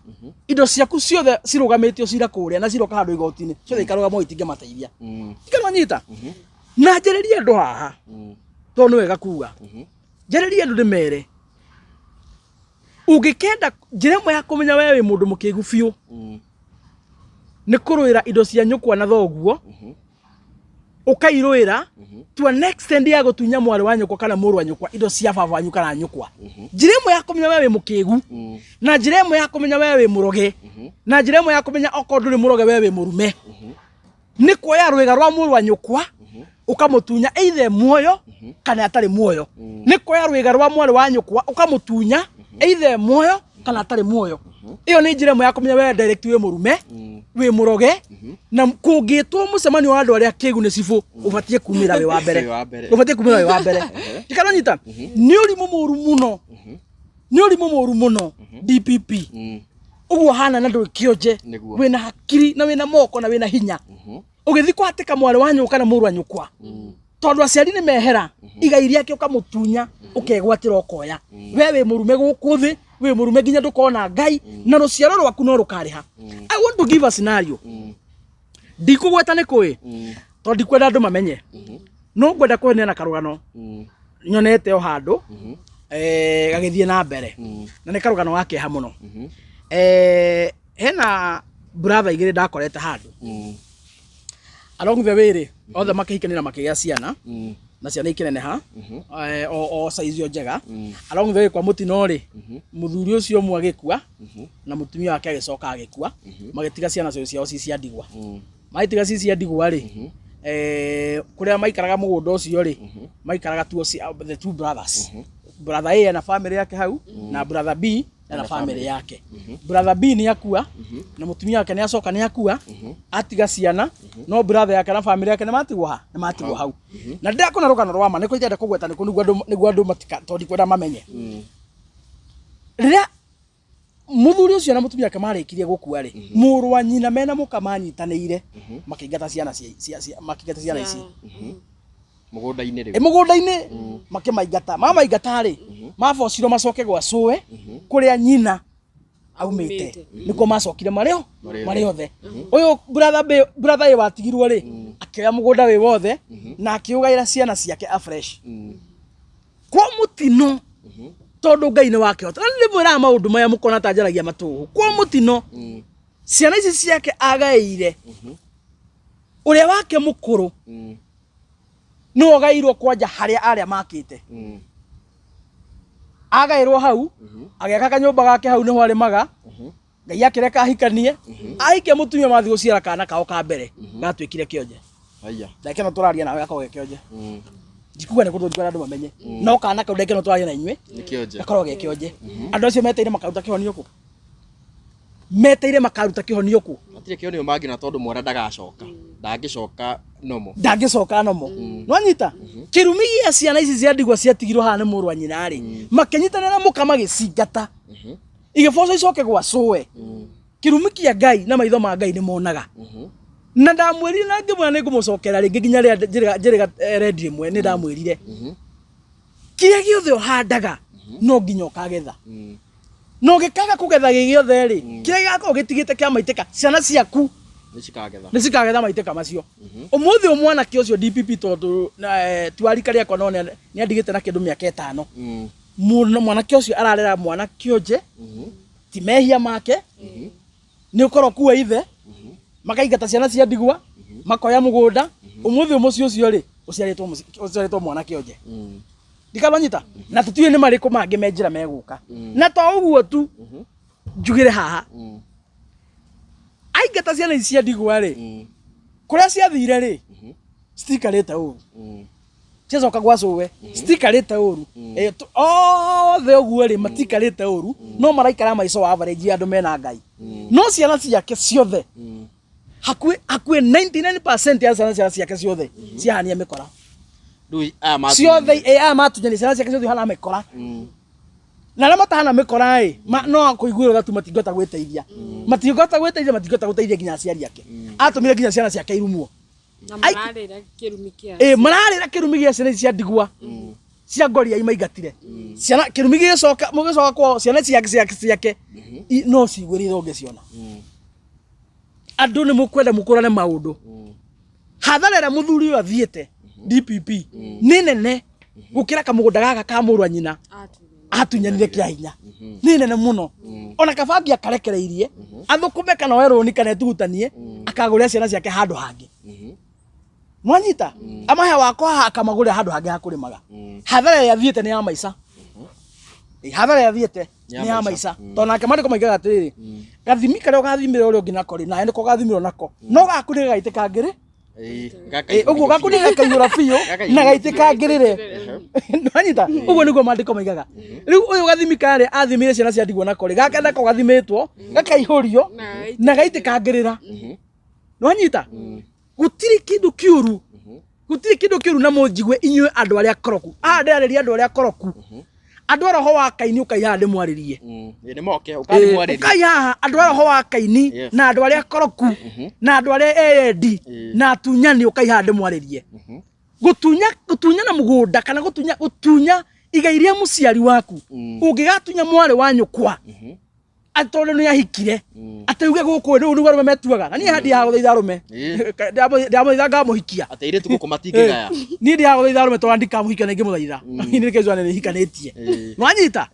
Indo ciaku ciothe cirũgamĩtio cira kũrĩa na ciroka handũ igoti-inĩ, ciothe ikarũgama, itingĩmateithia. Ikanonyita na njarĩrie andũ haha, tondũ nĩ wega kuga, njarĩrie andũ ndĩmere, ũngĩkenda njĩra ĩmwe ya kũmenya we wĩ mũndũ mũkĩgu biũ nĩ kũrũĩra indo cia nyũkwa na thoguo, ũkairũĩra to an extent ya gũtunya mwarĩ wa nyũkwa kana mũrũ wa nyũkwa indo cia baba wanyu kana nyũkwa. Njĩra ĩmwe ya kũmenya we wĩ mũkĩgu, na njĩra ĩmwe ya kũmenya we wĩ mũroge, na njĩra ĩmwe ya kũmenya okorwo ndũrĩ mũroge we wĩ mũrume, nĩ kuoya rwĩga rwa mũrũ wa nyũkwa ũkamũtunya, either muoyo kana atarĩ muoyo. Nĩ kuoya rwĩga rwa mwarĩ wa nyũkwa ũkamũtunya, either muoyo kana atarĩ muoyo. Ĩyo nĩ njĩra ĩmwe ya kũmenya we direct wĩ mũrume, wĩ mũroge. Na kũngĩtwo mũcemanio wa andũ arĩa kĩgu nĩ cibũ, ũbatiĩ kumĩra wĩ wa mbere. Wĩ wa mbere. Ũbatiĩ kumĩra wĩ wa mbere. Ndikanonyita, nĩ ũrimũ mũru mũno, nĩ ũrimũ mũru mũno, DPP. Ũguo hana na ndũrĩ kĩonje. Nĩguo. Wĩna hakiri na wĩna moko na wĩna hinya, ũgĩthiĩ kũhatĩka mwarĩ wa nyũkwa kana mũrũ wa nyũkwa tondũ aciari nĩ mehera igai rĩake, ũkamũtunya, ũkegwatĩra, ũkoya. We wĩ mũrume gũkũ thĩ, wĩ mũrume nginya ndũkona Ngai, na rũciaro rwaku no rũkarĩha. I want to give a scenario. Ndikũgweta nĩ kũĩ tondũ ndikwenda andũ mamenye, no ngwenda kũheana karũgano nyonete o handũ gagĩthiĩ na mbere, na nĩ karũgano ga kĩeha mũno. Hena brother igĩrĩ ndakorete handũ along the way rĩ, othe makĩhikania na makĩgĩa ciana, na ciana ikĩneneha o size o njega. Along the way kwa mũtino rĩ, mũthuri ũcio ũmwe agĩkua na mũtumia wake agĩcoka agĩkua, magĩtiga ciana ciao ci cia ndigwa. Magĩtiga ci cia ndigwa rĩ, kũrĩa maikaraga mũgũnda ũcio rĩ, maikaraga the two brothers, brother A na family yake hau na brother B. Na family yake. Brother B nĩ akua na mũtumia wake nĩ acoka nĩ akua, atiga ciana, no brother yake na family yake nĩ matigwo ha, nĩ matigwo hau. Na ndĩrakũna rũgano rwa ma, nĩkũ itenda kũgweta nĩkũ, nĩguo andũ matika, tondũ ndikwenda mamenye. Rĩrĩa mũthuri ũcio na mũtumia wake marĩkirie gũkua rĩ, mũrũ wa nyina mena mũka manyitanĩire makĩingata ciana makĩingata ciana ici. Mũgũnda-inĩ rĩu. Mũgũnda-inĩ makĩmaingata. Mamaingata rĩ, mabocirwo macoke gwa cũwe kũrĩa nyina aumĩte. Aumĩte. Nĩkuo macokire marĩ o Marĩ marĩ othe. Ũyũ brother B, brother A watigirwo rĩ, akĩoya mũgũnda wĩ wothe na akĩũgaĩra ciana ciake afresh. Kwa mũtino, tondũ Ngai nĩ wakĩhota, na nĩ mwĩraga maũndũ maya mũkona ta njaragia matũhũ, kwa mũtino ciana ici ciake agaĩire ũrĩa wake mũkũrũ nĩwe ũgaĩirwo kwanja harĩa arĩa makĩte. Agaĩrwo hau, agĩaka kanyũmba gake hau nĩho arĩmaga. Ngai akĩreka ahikanie, ahikia mũtumia, mathiĩ gũciara kana kao ka mbere gatuĩkire kĩonje. Haya. Ndagĩka ĩno tũraria nawe gakoragwo ge kĩonje. Ndikuga nĩ kũndũ, ndikwenda andũ mamenye, no kana kau ndagĩka ĩno tũraria na inyuĩ Nĩ kĩonje. gakoragwo ge kĩonje. Andũ acio meteire makaruta kĩhonio kũ? Meteire makaruta kĩhonio kũ? Matirĩ kĩonio mangĩona tondũ mwana ndagacoka. Ndangĩcoka nomo. Ndangĩcoka nomo. Nwanyita kĩrumi gĩa ciana ici cia ndigwa ciatigirwo haha nĩ mũrũ wa nyina rĩ, makĩnyitanĩra na mũka magĩcingata, igĩboco icoke gwa cũwe. Kĩrumi kĩa Ngai na maitho ma Ngai nĩ monaga. Na ndamwĩrire na ngĩmwĩra nĩ ngũmũcokera rĩngĩ nginya rĩrĩa njĩrĩga rendi ĩmwe. Nĩ ndamwĩrire kĩrĩa gĩothe ũhandaga no nginya ũkagetha. Na ũngĩkaga kũgetha gĩ gĩothe rĩ, kĩrĩa gĩgakorwo gĩtigĩte kĩa maitĩka, ciana ciaku Nĩ cikagetha. Nĩ cikagetha maitĩka macio. Ũmũthĩ mwanake ũcio DPP, tondũ ti wa rika rĩakwa, no nĩ andigĩte na kĩndũ mĩaka 5. Mũno mwanake ũcio ararera mwana kĩonje, ti mehia make, nĩ ũkorwo kuo ithe makaingata ciana cia ndigwa, makoya mũgũnda. Ũmũthĩ mũciĩ ũcio rĩ, ũciarĩtwo mwana kĩonje. Ndikamanyita na tũtiũĩ nĩ marĩkũ mangĩ me njĩra megũka. Na to ũguo tu, njugĩre haha, aingata ciana ici cia ndigwa rĩ, kũrĩa ciathire rĩ, citikarĩte ũru. Ciacoka gwa cũwe citikarĩte ũru. Othe ũguo rĩ, matikarĩte ũru, no maraikara maica wa average ya andũ mena Ngai. No ciana ciake ciothe, hakuhĩ 99% ya ciana ciake ciothe ciahania mĩkora. Rĩu aya ciothe. Aya matunyani ciana ciake ciothe ihana mĩkora. Na arĩa matahana mĩkora ĩ, no kũiguĩrwo tha tu, matingĩhota gwĩteithia, matingĩhota gwĩteithia, matingĩhota gũteithia nginya aciari ake. Atũmire nginya ciana ciake irumwo. Na mararĩra kĩrumi kĩa Mararĩra kĩrumi gĩa ciana ici cia ndigwa cia ngoria imaingatire ciana. Kĩrumi gĩgĩcoka, mũgĩcoka kwao ciana ciake no ciguĩrĩire ũngĩciona. Andũ nĩ mũkwenda mũkũrane maũndũ. Hathara ĩrĩa mũthuri ũyũ athiĩte DPP nĩ nene gũkĩra kamũgũnda gaka ka mũrũ wa nyina atunyanire kĩa hinya. Nĩ nene mũno. Ona kabangi akarekereirie athũkũme kana oe rũni kana etugutanie akagũrĩra ciana ciake handũ hangĩ. Mwanyita amahe wakwa haha, akamagũrĩra handũ hangĩ ha kũrĩmaga. Hathara ĩrĩa athiĩte nĩ ya maica. Hathara ĩrĩa athiĩte Nĩ nĩ ya ya maica, tondũ nake maandĩko maigaga atĩrĩrĩ, gathimi karĩa ũgathimĩra ũrĩa ũngĩ nako rĩ, nawe nĩko ũgathimĩrwo nako, no gaku nĩ gagaitĩkangĩrĩ. Ũguo gaku nĩ gakaihũra biũ na gaitĩkangĩrĩre. Nwanyita ũguo nĩguo maandĩko maigaga. Rĩu ũyũ gathimi karĩa athimire ciana cia ndigwa nako rĩ, gaka nako gathimĩtwo gakaihũrio na gaitĩkangĩrĩra. Nwanyita gũtirĩ kĩndũ kĩũru, gũtirĩ kĩndũ kĩũru. Na mũnjigue inyuĩ andũ arĩa koroku, haha ndĩrarĩria andũ arĩa koroku, andũ a roho wa Kaini, ũkai haha ndĩmwarĩrie. Nĩ moke ũkani mwarĩrie. Ũkai haha andũ a roho wa Kaini na andũ arĩa koroku na andũ arĩa eyendi na atunyani, ũkai haha ndĩmwarĩrie. Gũtunyana mũgũnda kana gũtunya igai rĩa mũciari waku, ũngĩgatunya mwarĩ wa nyũkwa atĩ tondũ nĩ ahikire, atĩ uge gũkũ rĩu nĩguo arũme metuaga. Na niĩ haha ndiaga gũthaitha arũme. Ndamũthaitha ngamũhikia. Atĩ airĩtu gũkũ matingĩgaya. Niĩ ndiaga gũthaitha arũme tondũ ndikamũhikia na ingĩmũthaitha niĩ nĩkĩo njũa nĩ hikanĩtie. Nwanyita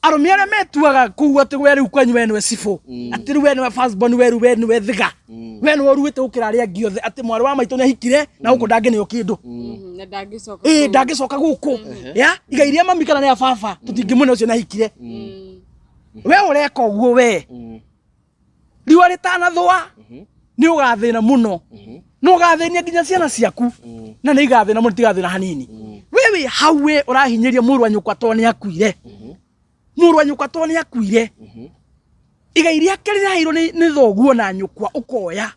arũme arĩa metuaga kũu atĩ we rĩu kwanyu we nĩwe cibũ, atĩ rĩu we nĩwe first born, we rĩu we nĩwe thiga, we nĩwe ũruĩte gũkĩra arĩa angĩ othe, atĩ mwarĩ wa maitũ nĩ ahikire na gũkũ ndangĩneo kĩndũ. Na ndangĩcoka. Ndangĩcoka gũkũ ya igai rĩa mami kana rĩa baba tũtingĩmũne, ũcio nĩ ahikire. We ũreka ũguo, we riũa rĩtanathũa nĩ ũgathĩna mũno, na ũgathĩnia nginya ciana ciaku, na nĩ igathĩna mũno, tigathĩna hanini. We wĩ hau, we ũrahinyĩria mũrũ wa nyũkwa tondũ nĩ akuire. Mũrũ wa nyũkwa to nĩ akuire, igai rĩake rĩraheirwo nĩ thoguo na nyũkwa, ũkoya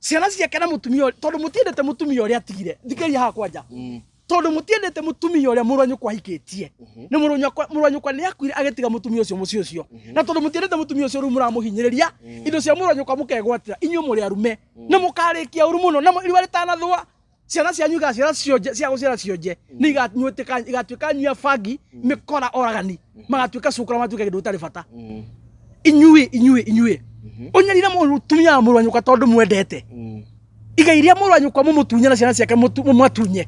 ciana ciake na mũtumia tondũ mũtiendete mũtumia ũrĩa atigire. Thikĩrĩria haha kwanja, tondũ mũtiendete mũtumia ũrĩa mũrũ wa nyũkwa ahikĩtie, nĩ mũrũ wa nyũkwa nĩ akuire agĩtiga mũtumia ũcio mũciĩ ũcio, na tondũ mũtiendete mũtumia ũcio, rĩu mũramũhinyĩrĩria, indo cia mũrũ wa nyũkwa mũkegwatĩra. Inyuĩ mũrĩ arume na mũkarĩkia ũru mũno, na riũa rĩtanathũa ciana cianyu igaciara cionje, cia gũciara cionje nĩ igatuĩka, igatuĩka nyua bangi, mĩkora, oragani, magatuĩka cukura, magatuĩka kĩndũ gĩtarĩ bata. Inyuĩ ũnyarire mũtumia wa mũrũ wa nyũkwa tondũ mwendete igai rĩa mũrũ wa nyũkwa, mũmũtunye na ciana ciake, mũmatunye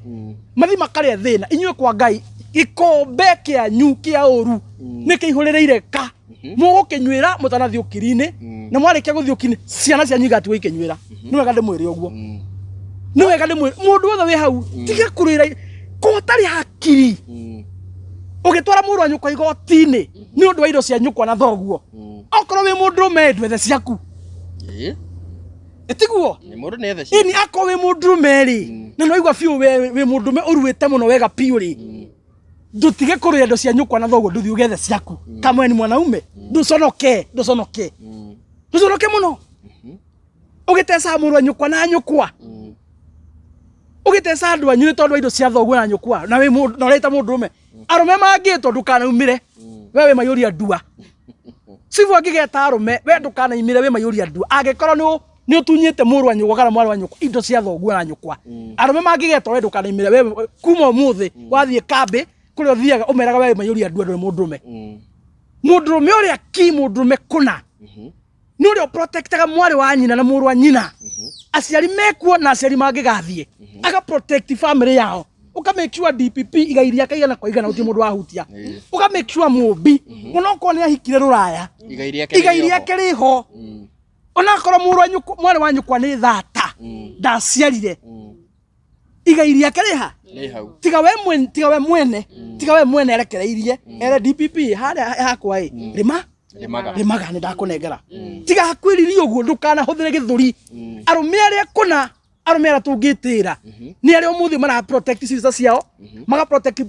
mathi makarĩa thĩna. Inyuĩ kwa Ngai gĩkombe kĩanyu kĩa ũru nĩ kĩihũrĩrĩire ka mũgũkĩnyuĩra mũtanathiĩ ũkiri-inĩ, na mwarĩkia gũthiĩ ũkiri-inĩ ciana cianyu igatigwo ikĩnyuĩra. Nĩ wega ndĩmwĩre ũguo, nĩ wega ndĩmwĩre, mũndũ wothe wĩ hau, tiga kũrĩra ko ũtarĩ hakiri ũgĩtwara mũrũ wa nyũkwa igoti-inĩ nĩ ũndũ wa indo cia nyũkwa na thoguo. Okorwo wĩ mũndũrũme, ndwethe ciaku. Ĩtiguo? Nĩ mũndũ nĩ ethe. Ĩni akorwo wĩ mũndũrũme rĩ, na nĩwaigua biũ we wĩ mũndũrũme ũruĩte mũno wega biũ rĩ, ndũtige kũrĩa indo cia nyũkwa na thoguo, ndũthiĩ ũgethe ciaku. Kama we ni mwanaume, ndũconoke, ndũconoke, ndũconoke mũno ũgĩtecaga mũrũ wa nyũkwa na nyũkwa, ũgĩteca andũ anyu nĩ tondũ wa indo cia thoguo na nyũkwa, na wĩ mũndũ na ũreta mũndũrũme. Arũme mangĩtwo, ndũkanaumĩre, we wĩ mayũria ndua. Cibu angĩgeta arũme, we ndũkanaimĩre, wĩ mayũria ndua. Angĩkorwo nĩ ũtunyĩte mũrũ wa nyũkwa kana mwarĩ wa nyũkwa indo cia thoguo na nyũkwa, arũme mangĩgetwo, we ndũkanaimĩre. We kuma ũmũthĩ wathiĩ kambĩ kũrĩa ũthiaga, ũmeraga we wĩ mayũria ndua, ndũrĩ mũndũrũme. Mũndũrũme ũrĩa ki mũndũrũme kũna nĩ ũrĩa ũprotectaga mwarĩ wa nyina na mũrũ wa nyina, aciari mekuo na aciari mangĩgathiĩ, aga protect family yao, ũka make sure DPP igai rĩake igana kwa igana, gũtirĩ mũndũ wahutia, ũka make sure mũmbi onokorwo nĩ ahikire rũraya, igai rĩake igai rĩrĩ ho. Rĩake rĩho, onakorwo mũrũ wa nyũkwa, mwarĩ wa nyũkwa nĩ thata ndaciarire, igai rĩake rĩha. Nĩ hau. Tiga we mwene erekereirie ere DPP harĩa hakwa ĩ rĩma. Rĩmaga. Rĩmaga, nĩ ndakũnengera. Tiga hakwĩririe ũguo, ndũkanahũthĩre gĩthũri. Arũme arĩa kũna, arũme arĩa tũngĩtĩra nĩ arĩa ũmũthĩ mara protect sister ciao, maga protect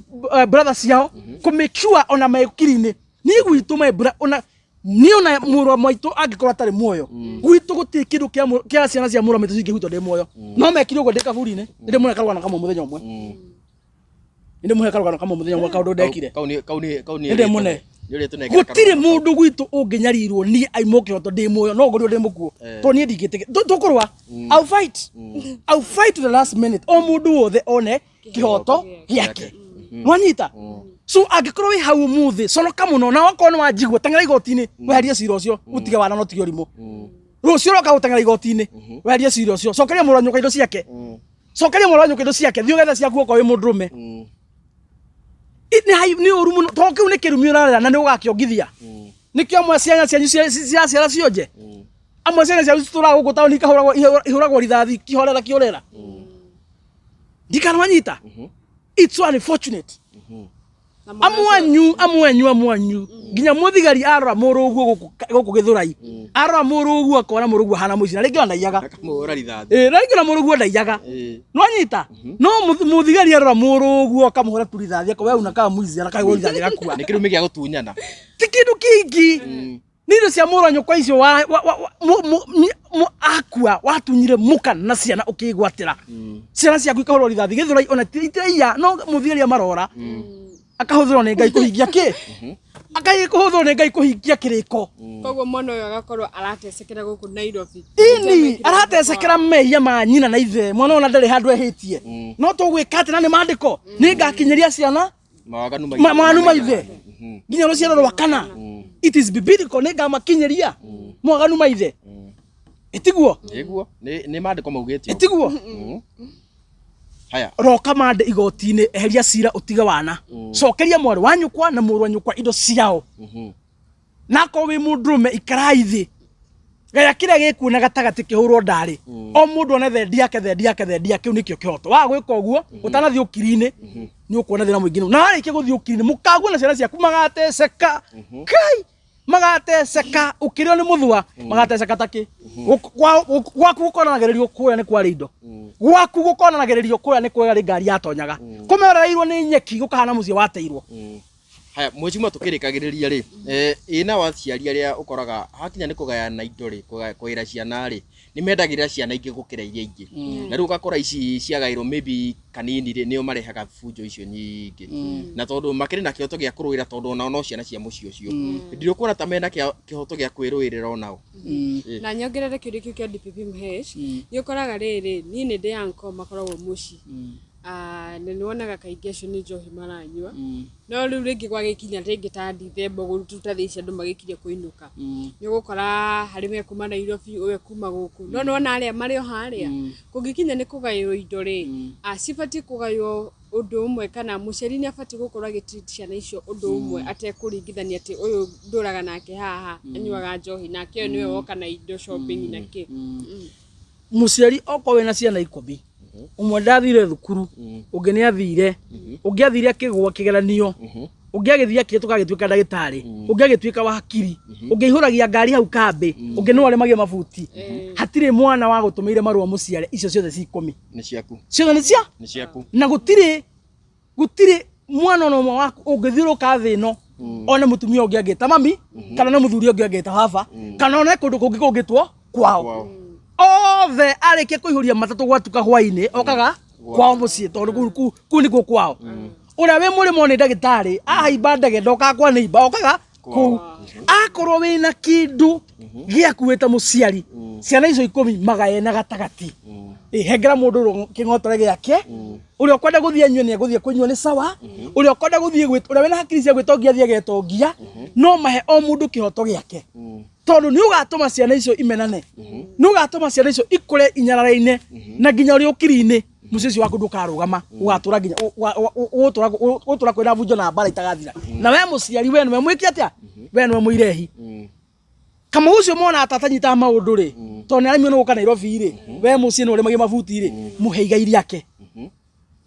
brother ciao, kũ make sure ona me kiri-inĩ. Niĩ gwitũ my ona niĩ ona mũrũ wa maitũ angĩkorwo atarĩ muoyo, gwitũ gũtirĩ kĩndũ kĩa ciana cia mũrũ wa maitũ cingĩhutwo ndĩ muoyo. No mekire ũguo ndĩ kaburi-inĩ. Nĩ ndĩmũhe karũgano kamwe mũthenya ũmwe, nĩ ndĩmũhe karũgano kamwe mũthenya ũmwe, kaũndũ ndekire. Kau nĩ Nĩ ndĩmũne. Nĩ ũrĩtũnengera. Gũtirĩ mũndũ gwitũ ũngĩnyarirwo niĩ aimwo kĩhoto ndĩ muoyo, no ngorirwo ndĩ mũkuũ, tondũ niĩ ndingĩtĩkĩra. Tũkũrũa. I'll fight, I'll fight to the last minute, o mũndũ wothe one kĩhoto gĩake. Nwanyita? So angĩkorwo wĩ hau ũmũthĩ, conoka mũno, na okorwo nĩ wanjigua, teng'era igoti-inĩ weherie cira ũcio, ũtige wana no tige ũrimũ. Rũciũ ũroka gũteng'era igoti-inĩ weherie cira ũcio, cokeria mũrũ wa nyũkwa indo ciake, cokeria mũrũ wa nyũkwa indo ciake, thiĩ ũgethe ciaku okorwo wĩ mũndũrũme. Nĩ ũru mũno, tondũ kĩu nĩ kĩrumi ũrarera na nĩ ũgakĩongithia. Nĩkĩo amwe ciana cianyu ciraciara cionje, amwe ciana cianyu citũraga gũkũ taũni ikahũragwo, ihũragwo rithathi kĩhorera kĩhorera. Ndikanawanyita. It's so unfortunate. Na mwana ũcio- Amwanyu, amwanyu, amwanyu, nginya mũthigari arora mũrũ ũguo gũkũ gĩthũrai, arora mũrũ ũguo akona mũrũ ũguo ahana mũici, na rĩngĩ ona ndaiyaga. Akamũhũra rithathi. Ĩ, na rĩngĩ ona mũrũ ũguo ndaiyaga. Nwanyita? No mũthigari arora mũrũ ũguo akamũhũra tu rithathi, akoya una kama mwizi, arakahũrwo rithathi gakua. Nĩ kĩrumi gĩa gũtunyana. Ti kĩndũ kĩngĩ, nĩ indo cia mũrũ wa nyũkwa icio akua watunyire mũka na ciana, ũkĩgwatĩra ciana ciaku ikahũrwo rithathi gĩthũrai, ona itiraiya, no mũthigari amarora akahũthĩrwo nĩ Ngai kũhingia kĩ, akai kũhũthĩrwo nĩ Ngai kũhingia kĩrĩko. Koguo mwana ũyũ agakorwo aratecekera gũkũ Nairobi. Ini aratecekera mehia ma nyina na ithe. Mwana ona ndarĩ handũ ehĩtie, no tũgwĩka atĩ na nĩ mandĩko nĩ ngakinyĩria ciana mawaganu. Mawaganu ma ithe nginya rũciaro rwa kana. It is biblical, nĩ ngamakinyĩria mwaganu ma ithe. Ĩtiguo? Nĩguo nĩ maandĩko maugĩte ũguo. Ĩtiguo? Haya. Roka mande igoti-inĩ, eheria cira, ũtige wana, cokeria mwarĩ wa nyũkwa na mũrũ wa nyũkwa indo ciao. Na akorwo wĩ mũndũrũme, ikarai thĩ, gaya kĩrĩa gĩkuo na gatagatĩ kĩhũrwo ndarĩ, o mũndũ one thendi yake, thendi yake, thendi yake. Kĩu nĩkĩo kĩhoto. Waga gwĩka ũguo ũtanathiĩ ũkiri-inĩ, nĩ ũkuona thĩna mũingĩ mũno. Na warĩkia gũthiĩ ũkiri-inĩ, mũkagua na ciana ciaku magateceka, kai magateceka ũkĩrĩo nĩ mũthua, magateceka takĩ. Gwaku gũkonanagĩrĩrio kũrĩa nĩ kwarĩ indo, gwaku gũkonanagĩrĩrio kũrĩa nĩ kwarĩ ngari yatonyaga, kũmerereirwo nĩ nyeki, gũkahana mũciĩ wateirwo. Haya, mheshimiwa, tukĩrĩkagĩrĩria rĩ, ĩ nao aciari arĩa ũkoraga hakinya nĩ kũgayana indo rĩ, kũgaĩra ciana rĩ, nĩ mendagĩrĩra ciana ingĩ gũkĩra iria ingĩ, na rĩu ũgakora ici ciagaĩrwo maybe kanini rĩ, nĩo marehaga bunjo icio nyingĩ, na tondũ makĩrĩ na kĩhoto gĩa kũrũĩra, tondũ onao no ciana cia mũciĩ ũcio, ndirĩ ta mena kĩhoto gĩa kwĩrũĩrĩra onao. Na nyongerere kĩũria kĩu kĩa DPP Mhesh, nĩ ũkoraga rĩrĩ, niĩ nĩ ndĩ uncle makoragwo mũciĩ. Ah, na nĩ wonaga kaingĩ acio nĩ njohi maranyua, no rĩu rĩngĩ gwagĩkinya rĩngĩ ta Dithemba ũguo, ta thaa ici andũ magĩkirie kũinũka, nĩ ũgũkora harĩ we kuma Nairobi, ũyũ kuma gũkũ, no nĩwona arĩa marĩ o harĩa, kũngĩkinya nĩ kũgaywo indo rĩ, cibatiĩ kũgaywo ũndũ ũmwe, kana mũciari nĩ abatiĩ gũkorwo agĩ treat ciana icio ũndũ ũmwe, atekũringithania atĩ ũyũ ndũraga nake haha anyuaga njohi, nake ũyũ nĩwe woka na indo shopping na kĩ? Mũciari, okorwo wĩna ciana 10, ũmwe ndathire thukuru, ũngĩ nĩ athire, ũngĩ athire akĩgũa kĩgeranio, ũngĩ agĩthiĩ akĩhĩtũka agĩtuĩka ndagĩtarĩ, ũngĩ agĩtuĩka wakiri, ũngĩ aihũragia ngari hau kambĩ, ũngĩ nĩwe ũrĩmagia mabuti, hatirĩ mwana wa gũtũmĩire marũa mũciare. Icio ciothe ci 10. Nĩ ciaku. Ciothe nĩ cia Nĩ ciaku. Na gũtirĩ mwana ona ũmwe waku ũngĩthiũrũka thĩ ĩno one mũtumia ũngĩ angĩta mami, kana nĩ mũthuri ũngĩ angĩta baba, kana one kũndũ kũngĩ kũngĩtwo kwao. Kwao. Othe arĩkia kũihũria matatũ gwatuka hwainĩ, okaga kwao mũciĩ, tondũ kũu nĩkuo kwao. Ũrĩa wĩ mũrĩmo nĩ ndagĩtarĩ, ahaimba ndege ndokaga kwa neighbor, okaga kũu. Akorwo wĩna kĩndũ gĩaku wĩ ta mũciari, ciana icio 10 magae na gatagatĩ. Ĩ, hengera mũndũ kĩng'otore gĩake. Ũrĩa ũkwenda gũthiĩ anyue nĩ egũthiĩ kũnyua, nĩ sawa. Ũrĩa ũkwenda gũthiĩ ũrĩa wĩna hakiri cia gwĩtongia athiĩ agetongia, no mahe o mũndũ kĩhoto gĩake, tondũ nĩ ũgatũma ciana icio imenane, nĩ ũgatũma ciana icio ikũre inyararaine, na nginya ũrĩ ũkiri-inĩ mũciĩ ũcio waku ndũkarũgama, ũgatũra nginya ũgũtũra kwĩna bunjo na mbara itagathira. Na we mũciari, we nĩwe mwĩki atĩa? We nĩwe mũirehi. Kamau ũcio mona tata nyitaga maũndũ rĩ, tondũ nĩ aremio nĩ gũka Nairobi rĩ, we mũciĩ nĩ ũrĩmagia mabuti rĩ, mũhe igai rĩake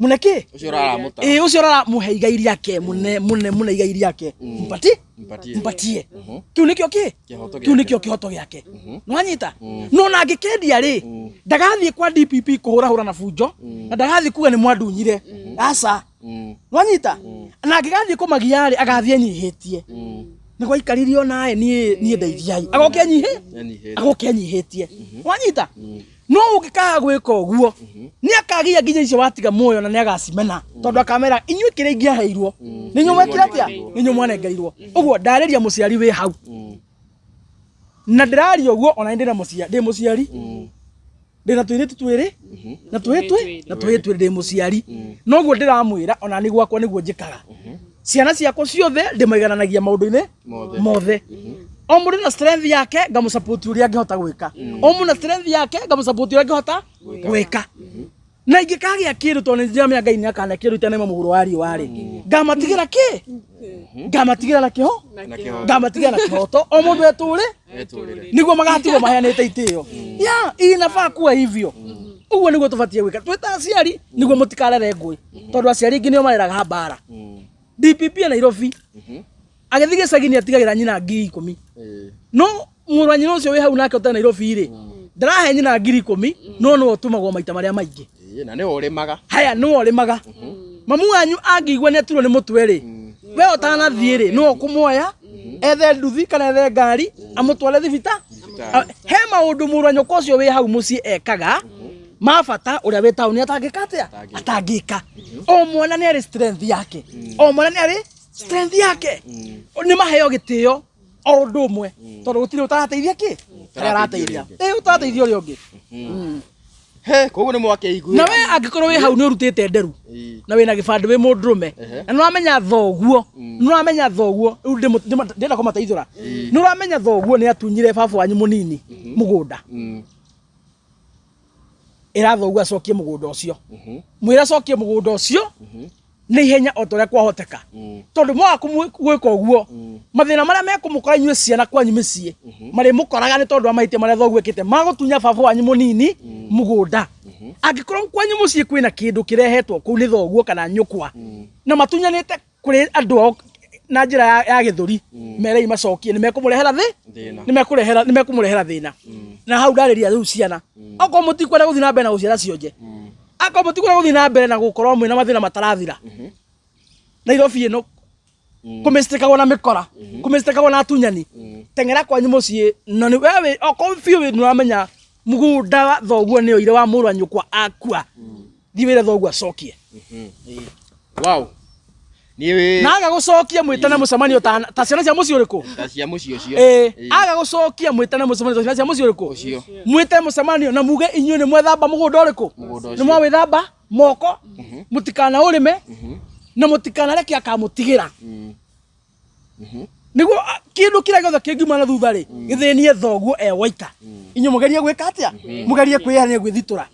mũne kĩ. Ũcio ũraramũta. Ĩ, ũcio ũrara mũhe igai rĩake, mũne mũne mũne igai rĩake, mpati. Mpatie. Mpatie. Kĩu nĩkĩo kĩ Kĩhoto. Kĩu nĩkĩo kĩhoto gĩake. Nĩwanyita? No na angĩkendia rĩ, ndagathiĩ kwa DPP kũhũrahũra na bunjo, na ndagathiĩ kuga nĩ mwandunyire, aca. Nĩwanyita? Na angĩgathiĩ kũmagia rĩ, agathiĩ enyihĩtie, nĩguo aikaririo naĩ, niĩ ndeithiai, agoke enyihĩ Enyihĩtie. Agoke enyihĩtie. Wanyita? No ũngĩkaga gwĩka ũguo, nĩ akagia nginya icio watiga muoyo, na nĩ agacimena, tondũ akamera inyuĩ kĩrĩa ingĩaheirwo nĩ inyuĩ mwekire atĩa, nĩ inyuĩ mwanengerirwo. Ũguo ndarĩria mũciari wĩ hau, na ndĩraria ũguo ona ndĩ na mũciari, ndĩ mũciari, ndĩ na tũirĩtu twĩrĩ na twĩ twĩ na twĩ twĩrĩ, ndĩ mũciari. Noguo ndĩramwĩra, ona nĩ gwakwa nĩguo njĩkaga. Ciana ciakwa ciothe ndĩmaigananagia maũndũ-inĩ Mothe. mothe. O mũndũ na strength yake, ngamũsupport ũrĩa angĩhota gwĩka. O mũndũ na strength yake, ngamũsupport ũrĩa angĩhota gwĩka. Na ingĩkagĩa kĩndũ, tondũ nĩ ndĩramenya Ngai nĩ akana kĩndũ itanaima mũhuro wa riũa rĩ, ngamatigĩra kĩ? Ngamatigĩra na kĩho Na kĩhoto. Ngamatigĩra na kĩhoto, o mũndũ etũre Etũrĩre. Niguo magatigwo maheanĩte itĩo ya inafaa kuwa hivyo. Ũguo nĩguo tũbatiĩ gwĩka twĩ ta aciari, nĩguo mũtikarere ngũĩ, tondũ aciari aingĩ nĩo mareraga mbara. DPP ya Nairobi agĩthiĩ gĩcagi nĩ atigagĩra nyina 10,000. No mũrũ wa nyina ũcio wĩ hau nake ũtarĩ Nairobi rĩ, ndarahe nyina 10,000, no nĩwe ũtũmagwo maita marĩa maingĩ. Ĩĩ, na nĩwe ũrĩmaga. Haya, nĩwe ũrĩmaga. Mamu wanyu angĩigua nĩ aturwo nĩ mũtwe rĩ, we ũtanathiĩ rĩ, nĩwe ũkũmuoya ethe nduthi kana ethe ngari amũtware thibita. He maũndũ mũrũ wa nyũkwa ũcio wĩ hau mũciĩ ekaga ma bata, ũrĩa wĩ taũni atangĩka atĩa? Atangĩka. O mwana nĩ arĩ strength yake, o mwana nĩ arĩ strength yake. Nĩ maheo gĩtĩo o ũndũ ũmwe, tondũ gũtirĩ ũtarateithia kĩ harĩa arateithia, ĩ ũtarateithia ũrĩa ũngĩ. He, koguo nĩ mwakĩiguĩra. Na we angĩkorwo wĩ hau nĩ ũrutĩte nderu na wĩna gĩbandĩ, wĩ mũndũrũme, na nĩũramenya thoguo, nĩũramenya thoguo, rĩu ndĩrenda kũmateithũra, nĩũramenya thoguo nĩ atunyire baba wanyu mũnini mũgũnda, ĩra thoguo acokie mũgũnda ũcio. Mwĩre acokie mũgũnda ũcio na ihenya o ta ũrĩa kwahoteka, tondũ mwaga gwĩka ũguo, mathĩna marĩa mekũmũkora inyuĩ ciana kwanyu mĩciĩ marĩmũkoraga nĩ tondũ wa mahĩtia marĩa thoguo ekĩte magũtunya baba wanyu mũnini mũgũnda. Angĩkorwo kwanyu mũciĩ kwĩna kĩndũ kĩrehetwo kũu nĩ thoguo kana nyũkwa na matunyanĩte kũrĩ andũ ao na njĩra ya gĩthũri, merei macokie, nĩ mekũmũrehera thĩ. Thĩna. Nĩ mekũmũrehera thĩna. Na hau ndarĩria rĩu ciana, okorwo mũtikwenda gũthiĩ na mbere na gũciara cionje, akorwo mũtikwenda gũthiĩ na mbere na gũkorwo mwĩna mathĩna matarathira Nairobi ĩno. Kũmĩcitikagwo na mĩkora, kũmĩcitikagwo na atunyani. Teng'era kwanyu mũciĩ na nĩ wewe okorwo biũ nĩ ũramenya mũgũnda wa thoguo nĩ oire wa mũrũ wa nyũkwa akua, thiĩ wĩre thoguo acokie. Wow. Niĩ Na aga gũcokia mwĩtane mũcemanio ta ciana cia mũciĩ ũrĩkũ? Ta cia mũciĩ ũcio. Ĩĩ, aga gũcokia mwĩtane mũcemanio ta ciana cia mũciĩ ũrĩkũ? Ũcio. Mwĩte mũcemanio na muge inyuĩ nĩ mwethamba mũgũnda ũrĩkũ? Mũgũnda Nĩ ũcio. mwawĩthamba moko, mũtikana ũrĩme na mũtikanareke akamũtigĩra. Nĩguo kĩndũ kĩrĩa gĩothe kĩngiuma na thutha rĩ, gĩthĩnie thoguo e waika. Inyuĩ mũgerie gwĩka atĩa? Mũgerie kwĩyehania gwĩthitũra.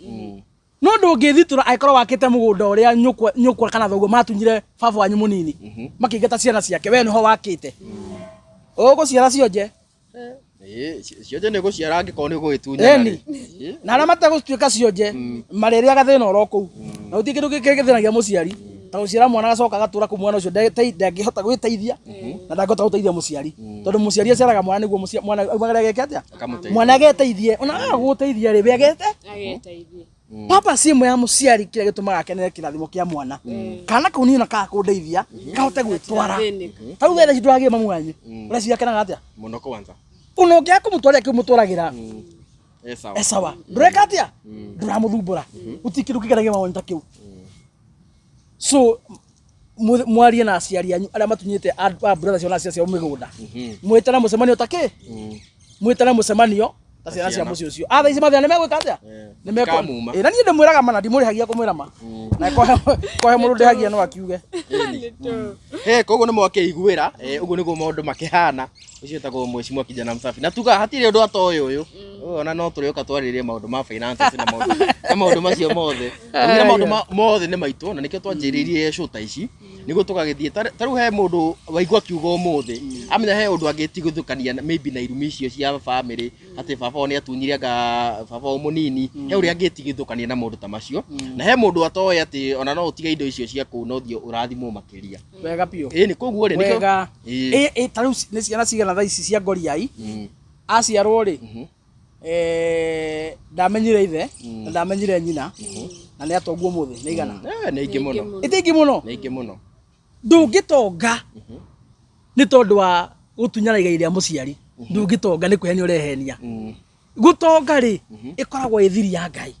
No ndũngĩthitũra angĩkorwo wakĩte mũgũnda ũrĩa nyũkwa kana thoguo matunyire baba wanyu mũnini, makĩingata ciana ciake, we nĩho wakĩte. Ũgũciara cionje. Ĩĩ, cionje nĩ ũgũciara angĩkorwo nĩ ũgũgĩtunyana Ĩni. rĩ. Ĩĩ. Na arĩa mategũtuĩka cionje marĩrĩaga thĩna oro kũu. Na gũtirĩ kĩndũ kĩngĩthĩnagia mũciari ta gũciara mwana agacoka agatũra kũu, mwana ũcio ndangĩhota gwĩteithia na ndangĩhota gũteithia mũciari, tondũ mũciari aciaraga mwana nĩguo mwana aumagare ageke atĩa? Akamũteithia. Mwana ageteithie. Ona aga gũgũteithia rĩ, we agete Ageteithie. Papa ĩmwe ya mũciari kĩrĩa gĩtũmaga akenere kĩrathimo kĩa mwana, kana kau niĩ na kaga kũndeithia kahote gwĩtwara. Thĩnĩka. Ta rĩu we thaa ici ndũragĩe mamu wanyu, ũreciria akenaga atĩa? Mũno kwanza. Ona ũngĩaga kũmũtwarĩra kĩu mũtwaragĩra, Eh, sawa. e sawa, ndũreka atĩa? Ndũramũthumbũra. Gũtirĩ kĩndũ kĩkenagia mawoni ta kĩu. So mwarie na aciari anyu arĩa matunyĩte a brother ciao na ciana ciao mĩgũnda, mwĩtane mũcemanio ta kĩ, mwĩtane mũcemanio ta ciana cia mũciĩ ũcio. A thaa ici mathĩna nĩ megwĩka atĩa? Nĩ mekũ- Kamuma. Ĩ, na niĩ ndĩmwĩraga ma na ndimũrĩhagia kũmwĩra ma, na kohe mũndũ ndĩhagia no akiuge. Eh, koguo nĩ mwakĩiguĩra, ũguo nĩguo maũndũ makĩhana. Ũcio wĩtagwo Mheshimiwa Kijana Msafi. Na tuga hatirĩ ũndũ atoĩ ũyũ. Ũyũ ona no tũrĩũka twarĩrĩrie maũndũ ma finances na maũndũ macio mothe. Tugire maũndũ mothe nĩ maitũ na nĩkĩo twanjĩrĩirie show ta ici nĩguo tũgagĩthiĩ. Ta rĩu he mũndũ waigua kiugo ũmũthĩ amenya he ũndũ angĩtigithũkania maybe na irumi icio cia family, atĩ baba wao nĩ atunyire anga baba wao mũnini, he ũrĩa angĩtigithũkania na maũndũ ta macio. Na he mũndũ atoĩ atĩ ona no ũtige indo icio cia kũu no ũthiĩ ũrathimwo makĩria. Wega biũ. Ĩĩ, nĩ koguo rĩ, nĩkĩo Wega. Ĩĩ. Ĩ, ta rĩu nĩ ciana cigana thaa ici cia ngoriai aciarwo rĩ, ndamenyire ithe na ndamenyire nyina na nĩ atongu ũmũthĩ, nĩ igana? Nĩ aingĩ mũno. Ĩti aingĩ mũno. Nĩ aingĩ mũno. Ndũngĩtonga nĩ tondũ wa gũtunyana igai rĩa mũciari. Ndũngĩtonga nĩ kwĩhenia ũrehenia. Gũtonga rĩ, ĩkoragwo ĩ thiri ya Ngai.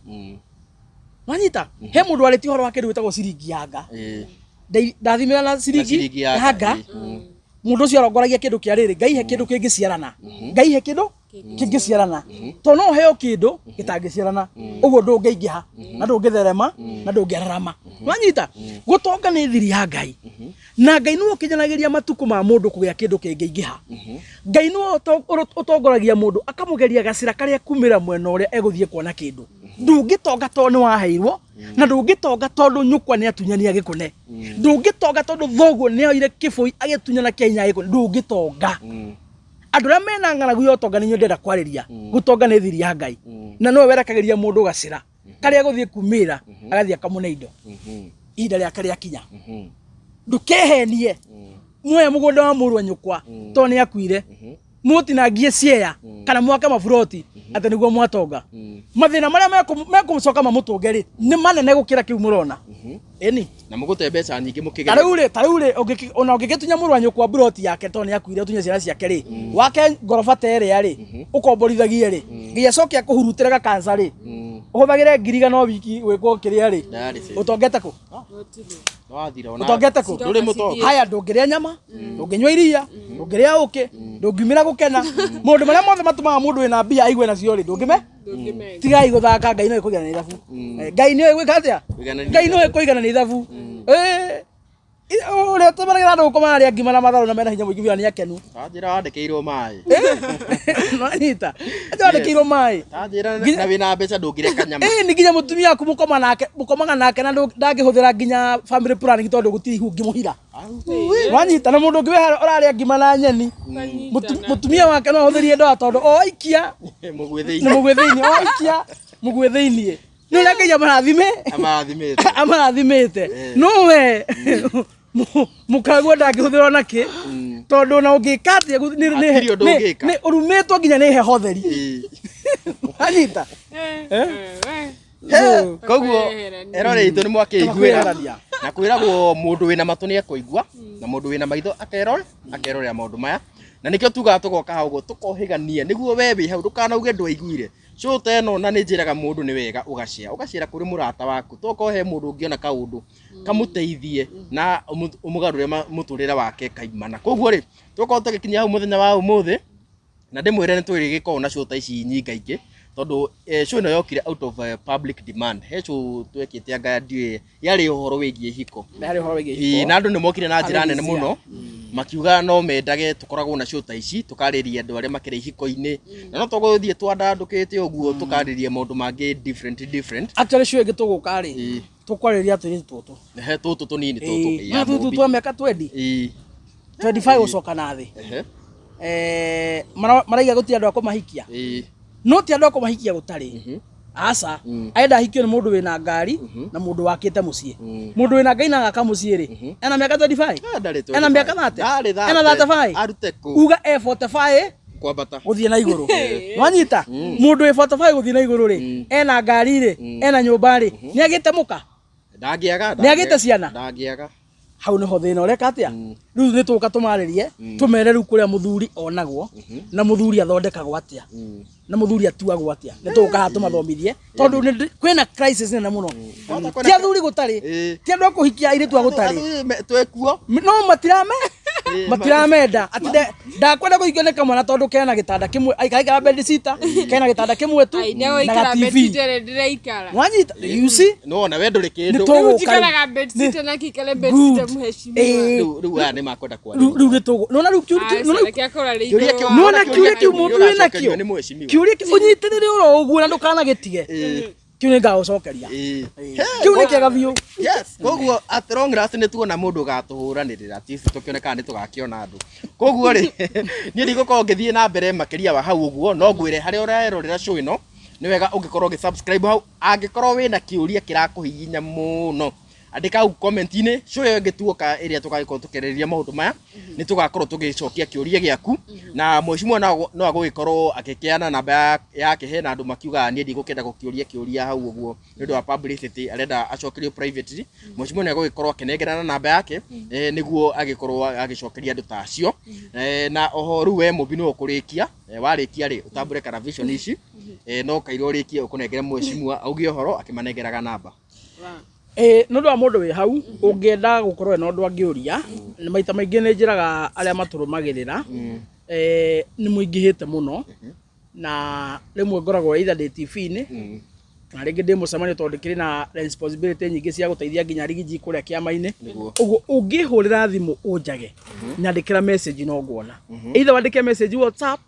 Wanyita he mũndũ warĩtie ũhoro wa kĩndũ gĩtagwo ciringi ya nga. Ndathimĩra na ciringi ciringi ya ya nga, nga. Mũndũ ũcio arongoragia kĩndũ kĩa rĩrĩ, Ngai he kĩndũ kĩngĩciarana, Ngai he kĩndũ kĩngĩciarana, tondũ no ũheo kĩndũ gĩtangĩciarana, ũguo ndũngĩingĩha na ndũngĩtherema na ndũngĩararama. Wanyita gũtonga nĩ thiri ya Ngai, na Ngai nĩwe ũkinyanagĩria matukũ ma mũndũ kũgĩa kĩndũ kĩngĩingĩha. Ngai nĩwe ũtongoragia mũndũ akamũgeria gacĩra karĩa kumĩra mwena ũrĩa egũthiĩ kuona kĩndũ. Ndũngĩtonga tondũ nĩ waheirwo, na ndũngĩtonga tondũ nyũkwa nĩ atunyania gĩkũne, ndũngĩtonga tondũ thoguo nĩ oire kĩbũi agĩtunyana kĩa hinya gĩkũne. Ndũngĩtonga. Andũ arĩa mena ng'aragu ya ũtonga nĩ inyuĩ ndĩrenda kwarĩria. Gũtonga nĩ thiri ya Ngai, na nowe werekagĩria mũndũ gacĩra karĩa gũthiĩ kumĩra, agathiĩ akamũne indo ihinda rĩake rĩakinya. Ndũkehenie muoya mũgũnda wa mũrũ wa nyũkwa tondũ nĩ akuire, mũtinangie ciea kana mwake maburoti atĩ nĩguo mwatonga. Mathĩna marĩa mekũcoka mamũtũnge rĩ, nĩ manene gũkĩra kĩu mũrona. Ĩni. Na mũgũte mbeca nyingĩ Ta mũkĩgeria. rĩu rĩ, ona ũngĩgĩtunya mũrũ wa nyũkwa buroti yake tondũ nĩ akuire, ũtunye ciana ciake rĩ, wake ngoroba ta ĩrĩa rĩ, ũkomborithagie rĩ, nginya acoke akũhurutĩre gakansa rĩ, ũhũthagĩre ngiri 100 o wiki gwĩkwo kĩrĩa rĩ, Dialysis. ũtongete kũ? Gũtirĩ. Nĩwathira ona. Ũtongete kũ? Ndũrĩ mũtonga. Haya, ndũngĩrĩa nyama, ndũngĩnyua iria, ndũngĩrĩa ũkĩ, ndũngiumĩra gũkena. Maũndũ marĩa mothe matũmaga mũndũ wĩna mbia aigue nacio rĩ, ndũngĩme. Ndũngĩmenya. Tigai gũthaka. Ngai no ĩkũigana ithabu. Ngai nĩoĩ gwĩka atĩa? Kũiganania. Ngai no ĩkũiganania ithabu. Ũrĩa ũtũmagĩra andũ gũkoma arĩa ngima na matharũ na mena hinya mũingĩ biũ na nĩ akenu. Ta njĩra wandĩkĩirwo maĩ. Nĩwanyita acio wandĩkĩirwo maĩ. Ta njĩra na wĩna mbeca ndũngĩrĩa kanyama. Ĩ, nĩ nginya mũtumia waku mũkoma nake, mũkomaga nake na ndangĩhũthĩra nginya family planning tondũ gũtirĩ ihu ũngĩmũhira. Wanyita na mũndũ ũngĩ wĩ harĩa ũrarĩa ngima na nyeni, mũtumia wake no ahũthĩrie ndoa tondũ o aikia Mũgwĩ nĩ thĩinĩ. mũgwĩ thĩinĩ, o aikia mũgwĩ thĩinĩ, nĩ ũrĩa Ngai amarathime Amarathimĩte. amarathimĩte. No we mũkaguo ndangĩhũthĩrwo na kĩ, tondũ ona ũngĩka atĩa Hatirĩ ũndũ ũngĩka. Nĩ ũrumĩtwo nginya nĩ heho theri. Wanyita. Koguo Kwĩyeherania. erore itũ nĩ mwakĩiguĩra. Kwĩyeherania. Na kwĩragwo mũndũ wĩna matũ nĩ ekũigua na mũndũ wĩna maitho akerorera maũndũ maya. Na nĩkĩo tugaga tũgoka hau ũguo tũkohĩgania nĩguo we wĩ hau ndũkanauge ndwaiguire. Show ta ĩno na nĩ njĩraga mũndũ nĩ wega ũgacare ũgacare kũrĩ mũrata waku tokorwo he mũndũ ũngĩona kaũndũ kamũteithie na ũmũgarũre mũtũrĩre wake kaimana. Koguo rĩ tũkorwo tũgĩkinyia hau mũthenya wa ũmũthĩ na ndĩmwĩre nĩ twĩrĩgĩkorwo na show ta ici nyingaingĩ tondũ show ĩno yokire out of public demand. He show twekĩte anga ndiũĩ yarĩ ũhoro wĩgiĩ ihiko. Harĩ ũhoro wĩgiĩ ihiko. Na andũ nĩ mokire na njĩra nene mũno makiuga no mendage tũkoragwo na show ta ici tũkarĩria andũ arĩa makĩrĩ ihiko-inĩ na no tũgũthiĩ twandandũkĩte ũguo tũkarĩria maũndũ mangĩ different. Actually show ĩngĩ tũgũka rĩ tũkwarĩria tũirĩtu tũtũ. Ehe, tũtũ tũnini tũtũ. Na tũtũ twa mĩaka 20. 25 gũcoka na thĩ. Maraiga gũtirĩ andũ a kũmahikia. No ti andũ a kũmahikia gũtarĩ. Aca, arenda ahikio nĩ mũndũ wĩna ngari na mũndũ wakĩte mũciĩ. Mũndũ wĩna ngari na agaka mũciĩ rĩ, ena mĩaka 25? Ena mĩaka 30? Ena 35? Arute kũ? Uga e 45 kwambata gũthiĩ na igũrũ. Nwanyita? Mũndũ wĩ 45 gũthiĩ na igũrũ rĩ, ena ngari rĩ, ena nyũmba rĩ, nĩ agĩte mũka? Ndangĩaga. Nĩ agĩte ciana? Ndangĩaga. Hau nĩho thĩna ũreka atĩa? Rĩu nĩ tũka tũmarĩrie, tũmere rĩu kũrĩa mũthuri onagwo na mũthuri athondekagwo atĩa na mũthuri atuagwo atĩa. Nĩ tũgũka haha tũmathomithie tondũ kwĩna crisis nene mũno. Ti athuri gũtarĩ, ti andũ a kũhikia airĩtu a gũtarĩ. Twĩkuo. No matiramenda atĩ ndakwenda kũhikio nĩ kamwana tondũ kena gĩtanda kĩmwe, aikara bed sitter, kena gĩtanda kĩmwe tu na ga TV. Wanyita? You see? No na we ndũrĩ kĩndũ. Njikaraga bed sitter na kĩikare bed sitter mũheshimiwa. Rĩu aya nĩ makwenda kwaria. Rĩu nĩ tũgũ. Nona rĩu nona kĩũria kĩu mũndũ wĩna kĩo. Kĩũria kĩu ũnyitĩrĩre oro ũguo na ndũkanagĩtige. Kĩu nĩ ngagũcokeria. Kĩu nĩ kĩega biũ. Yes, koguo at long last nĩ tuona mũndũ ũgatũhũranĩrĩra at least tũkĩonekaga nĩ tũgakĩona andũ. Koguo rĩ niĩ ndigũkorwo ngĩthiĩ na mbere makĩria wa hau ũguo, no ngwĩre harĩa ũrerorera show ĩno nĩ wega ũngĩkorwo ũgĩ subscribe hau. Angĩkorwo wĩna kĩũria kĩrakũhihinya mũno andĩka hau comment-inĩ. Show ĩyo ĩngĩ tuoka ĩrĩa tũgagĩkorwo tũkĩarĩrĩria maũndũ maya nĩ tũgakorwo tũgĩcokia kĩũria gĩaku na mheshimiwa no agũgĩkorwo agĩkĩana namba yake. Hena andũ makiugaga niĩ ndigũkĩenda gũkĩũria kĩũria hau ũguo nĩ ũndũ wa publicity, arenda acokerio privately. Mheshimiwa nĩ agũgĩkorwo akĩnengerana namba yake nĩguo agĩkorwo agĩcokeria andũ ta acio. Na oho rĩu we Mũmbi nĩwe ũkũrĩkia. Warĩkia rĩ ũtambũre kana vision ici no kairwo ũrĩkie ũkũnengere mheshimiwa auge ũhoro akĩmanengeraga namba. Nĩ ũndũ wa mũndũ wĩ hau ũngĩenda gũkorwo ena ũndũ angĩũria, maita maingĩ nĩ njĩraga arĩa matũrũmagĩrĩra nĩ mũingĩhĩte mũno na rĩmwe ngoragwo either ndĩ TV-inĩ kana rĩngĩ ndĩ mũcemanio tondũ ndĩkĩrĩ na responsibility nyingĩ cia gũteithia nginya rigiji kũrĩa kĩama-inĩ. Ũguo ũngĩhũrĩra thimũ ũnjage, nyandĩkĩra message no nguona. Either wandĩke message WhatsApp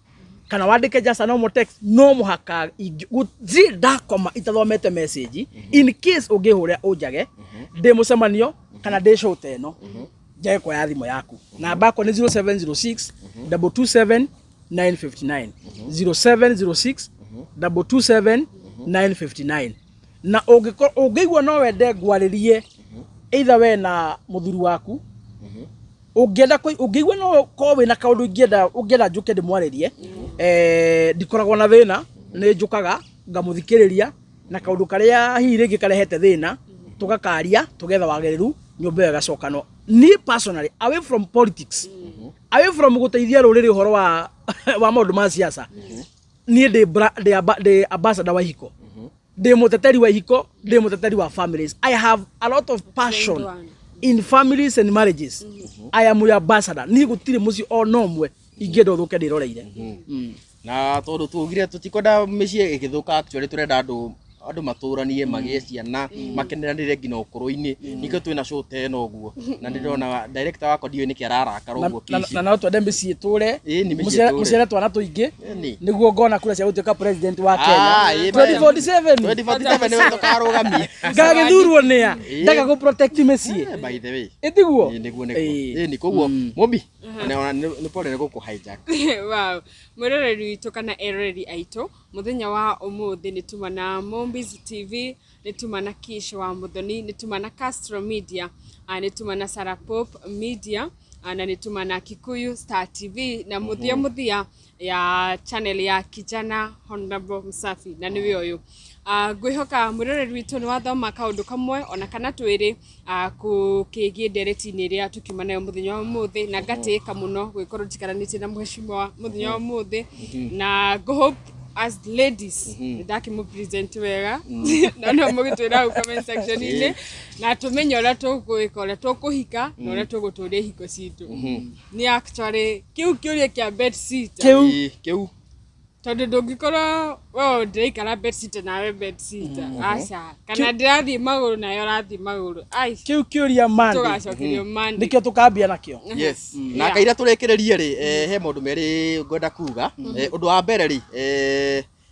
kana wandĩke just a normal text, no mũhaka gũtirĩ ndakoma itathomete message. In case ũngĩhũrĩra ũnjage ndĩ mũcemanio kana ndĩ show ta ĩno, njage kuoya thimũ yaku. Namba yakwa nĩ 0706 227 959, 0706 227 959. Na ũngĩigua no wende ngwarĩrie either we na mũthuri waku, ũngĩenda ũngĩigua no korwo wĩna kaũndũ ũngĩenda njũke ndĩmwarĩrie, ndikoragwo na thĩna, nĩ njũkaga ngamũthikĩrĩria na kaũndũ karĩa hihi rĩngĩ karehete thĩna tũgakaria tũgetha wagĩrĩru nyũmba ĩyo ĩgacokanwo. Niĩ personally, away from politics, away from gũteithia rũrĩrĩ ũhoro wa maũndũ ma siasa, niĩ ndĩ ambassador wa ihiko, ndĩ mũteteri wa ihiko, ndĩ mũteteri wa families. I have a lot of passion in families and marriages. I am your ambassador. Niĩ gũtirĩ mũciĩ o na ũmwe ingĩenda ũthũke ndĩroreire. Na tondũ tuugire tũtikwenda mĩciĩ ĩgĩthũka, actually tũrenda andũ matũranie magĩe ciana makeneranĩre nginya ũkũrũ-inĩ. Nĩkĩo twĩna show ta ĩno ũguo. Na ndĩrona director wakwa ndiũĩ nĩkĩ ararakara ũguo Kishi. Na no twende mĩciĩ ĩtũre, mũciare twana tũingĩ nĩguo ngona kura cia gũtuĩka president wa Kenya 2047. 2047 nĩwe tũkarũgamia. Ngagĩthurwo nĩa ndaga gũ protect mĩciĩ. By the way. Ĩtiguo? Nĩguo nĩguo. Ĩni koguo Mũmbi nĩ pole nĩ gũkũ hijack. Wow. Mwĩroreri witũ kana eroreri aitũ mũthenya wa ũmũthĩ nĩ tuma na Mombiz TV, nĩ tuma na Kish wa Muthoni, nĩ tuma na Castro Media, nĩ tuma na Sarah Pop Media, na nĩ tuma na Kikuyu Star TV na mũthia mũthia ya channel ya Kijana Honorable Msafi na nĩwe ũyũ. Ngwĩhoka mwĩroreri witũ nĩ wathoma kaũndũ kamwe ona kana twĩrĩ kũkĩgiĩ ndereti-inĩ ĩrĩa tũkiuma nayo mũthenya wa ũmũthĩ, na ngatĩĩka mũno gwĩkorwo njikaranĩtie na mheshimiwa mũthenya wa ũmũthĩ, na ngũ hope as ladies nĩ ndakĩmũ present wega, na no mũgĩtwĩra hau comment section-inĩ na tũmenye ũrĩa tũgwĩka, ũrĩa tũkũhika na ũrĩa tũgũtũria ihiko citũ. Nĩ actually kĩu kĩũria kĩa bed sitter. Kĩu. Ĩĩ, kĩu. Tondũ ndũngĩkorwo we ndĩraikara bed sitter nawe bed sitter, aca, kana ndĩrathiĩ magũrũ nawe ũrathiĩ magũrũ, ai. Kĩu kĩũria Monday. Tũgacokerio Monday. Nĩkĩo tũkambia nakĩo. Yes, na kaira tũrĩkĩrĩrie rĩ, he maũndũ merĩ ngwenda kuga. Ũndũ wa mbere rĩ,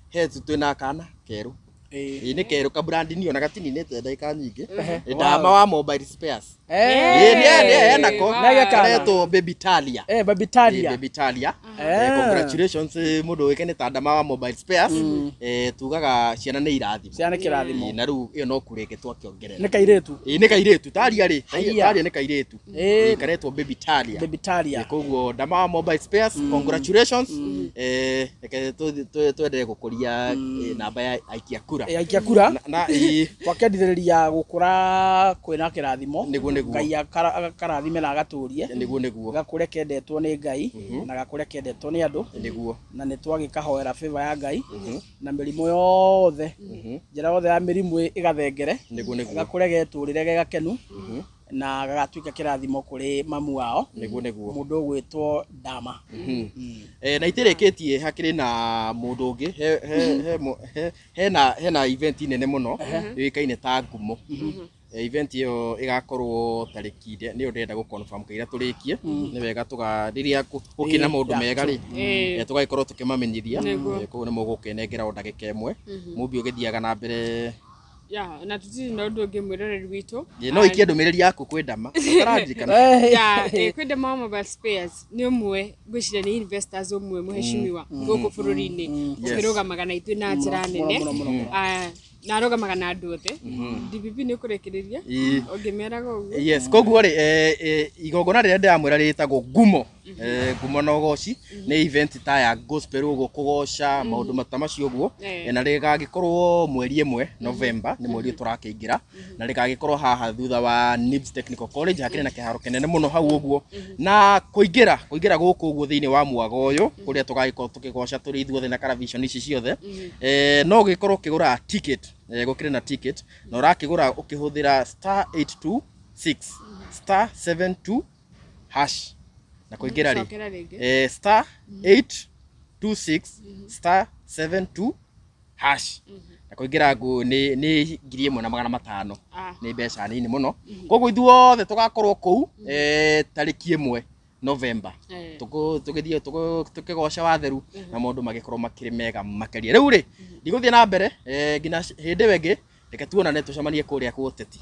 he twĩna kana kerũ. Ĩĩ, nĩ kerũ kabrand new na gatininĩte ndagĩka nyingĩ. Ndama wa Mobile Spares. Ĩĩ, nĩ enako. Nĩ kana. Karetwo Baby Talia. Baby Talia. Baby Talia. Congratulations, mũndũ ũĩkaine ta Ndama wa Mobile Spares. Tugaga ciana nĩ irathimo. Ciana nĩ kĩrathimo. Ĩĩ, na rĩu ĩyo no kũrĩke twakĩongerera. Nĩ kairĩtu. Ĩĩ, nĩ kairĩtu Talia rĩ. Haiya. Talia nĩ kairĩtu. Ĩĩ, karetwo Baby Talia. Baby Talia. Koguo Ndama wa Mobile Spares, congratulations. Reke twendelee gũkũria namba ya aikia kura. Aikia kura. Na ĩĩ. Twakendithĩrĩria gũkũra kwĩna kĩrathimo. Nĩguo, nĩguo. Ngai akarathime na agatũrie. Nĩguo, nĩguo. Gakũre kendetwo nĩ Ngai na gakũre kendetwo nĩ andũ. Na nĩ twagĩkahoera favor ya Ngai na mĩrimũ yothe, njĩra yothe ya mĩrimũ ĩgathengere. Nĩguo, nĩguo. Gakũre getũrĩre ge gakenu na gagatuĩka kĩrathimo kũrĩ mamu wao. Nĩguo, nĩguo. Mũndũ ũgwĩtwo Ndama. Na itĩrĩkĩtie hakĩrĩ na mũndũ ũngĩ, he, he, he, mo- he, hena event nene mũno yũĩkaine ta Ngumo. Event ĩyo ĩgakorwo tarĩki nĩyo ndĩrenda gũ confirm kaira tũrĩkie. Nĩ wega tũga rĩrĩa gũkĩrĩ na maũndũ mega rĩ, tũgagĩkorwo tũkĩmamenyithia. Koguo nĩ mũgũkĩnengera o ndagĩka ĩmwe mũmbi ũgĩthiaga na mbere. Ya, na tũtirĩ na ũndũ ũngĩ, mwĩroreri witũ. No ikie ndũmĩrĩri yaku kwĩ Ndama ũtaranjikana. Ya, kwĩ Ndama wa Mobile Spares, nĩ ũmwe ngwĩciria nĩ investors ũmwe mũheshimiwa gũkũ bũrũri-inĩ ũkĩrũgamaga na ithuĩ na njĩra nene. Mũno, mũno, mũno. Na arũgamaga na andũ othe. DPP nĩ ũkũrĩkĩrĩria ũngĩmeraga ũguo. Yes, koguo rĩ, igongona rĩrĩa ndĩramwĩra rĩtagwo Ngumo, Ngumo na Ũgoci, nĩ event ta ya gospel ũguo, kũgoca maũndũ ta macio ũguo. Na rĩgagĩkorwo mweri 1 November, nĩ mweri ũyũ tũrakĩingĩra, na rĩgagĩkorwo haha thutha wa NIBS Technical College. Hakĩrĩ na kĩharo kĩnene mũno hau ũguo, na kũingĩra gũkũ ũguo thĩinĩ wa mwago ũyũ kũrĩa tũgagĩkorwo tũkĩgoca tũrĩ ithuothe na karavision ici ciothe, no ũgĩkorwo ũkĩgũra ticket. Gũkĩrĩ na ticket na ũrakĩgũra ũkĩhũthĩra *826*72# na kũingĩra rĩ Cokera rĩngĩ. *826*72# na kũingĩra ngũ nĩ 1500. Nĩ mbeca nini mũno, koguo ithuothe tũgakorwo kũu tarĩki 1 November. Tũgĩthiĩ tũkĩgoca watheru na maũndũ magĩkorwo makĩrĩ mega makĩria. Rĩu rĩ, ndigũthiĩ na mbere, nginya hĩndĩ ĩyo ĩngĩ, reke tuonane, tũcemanie kũrĩa kwa ũteti.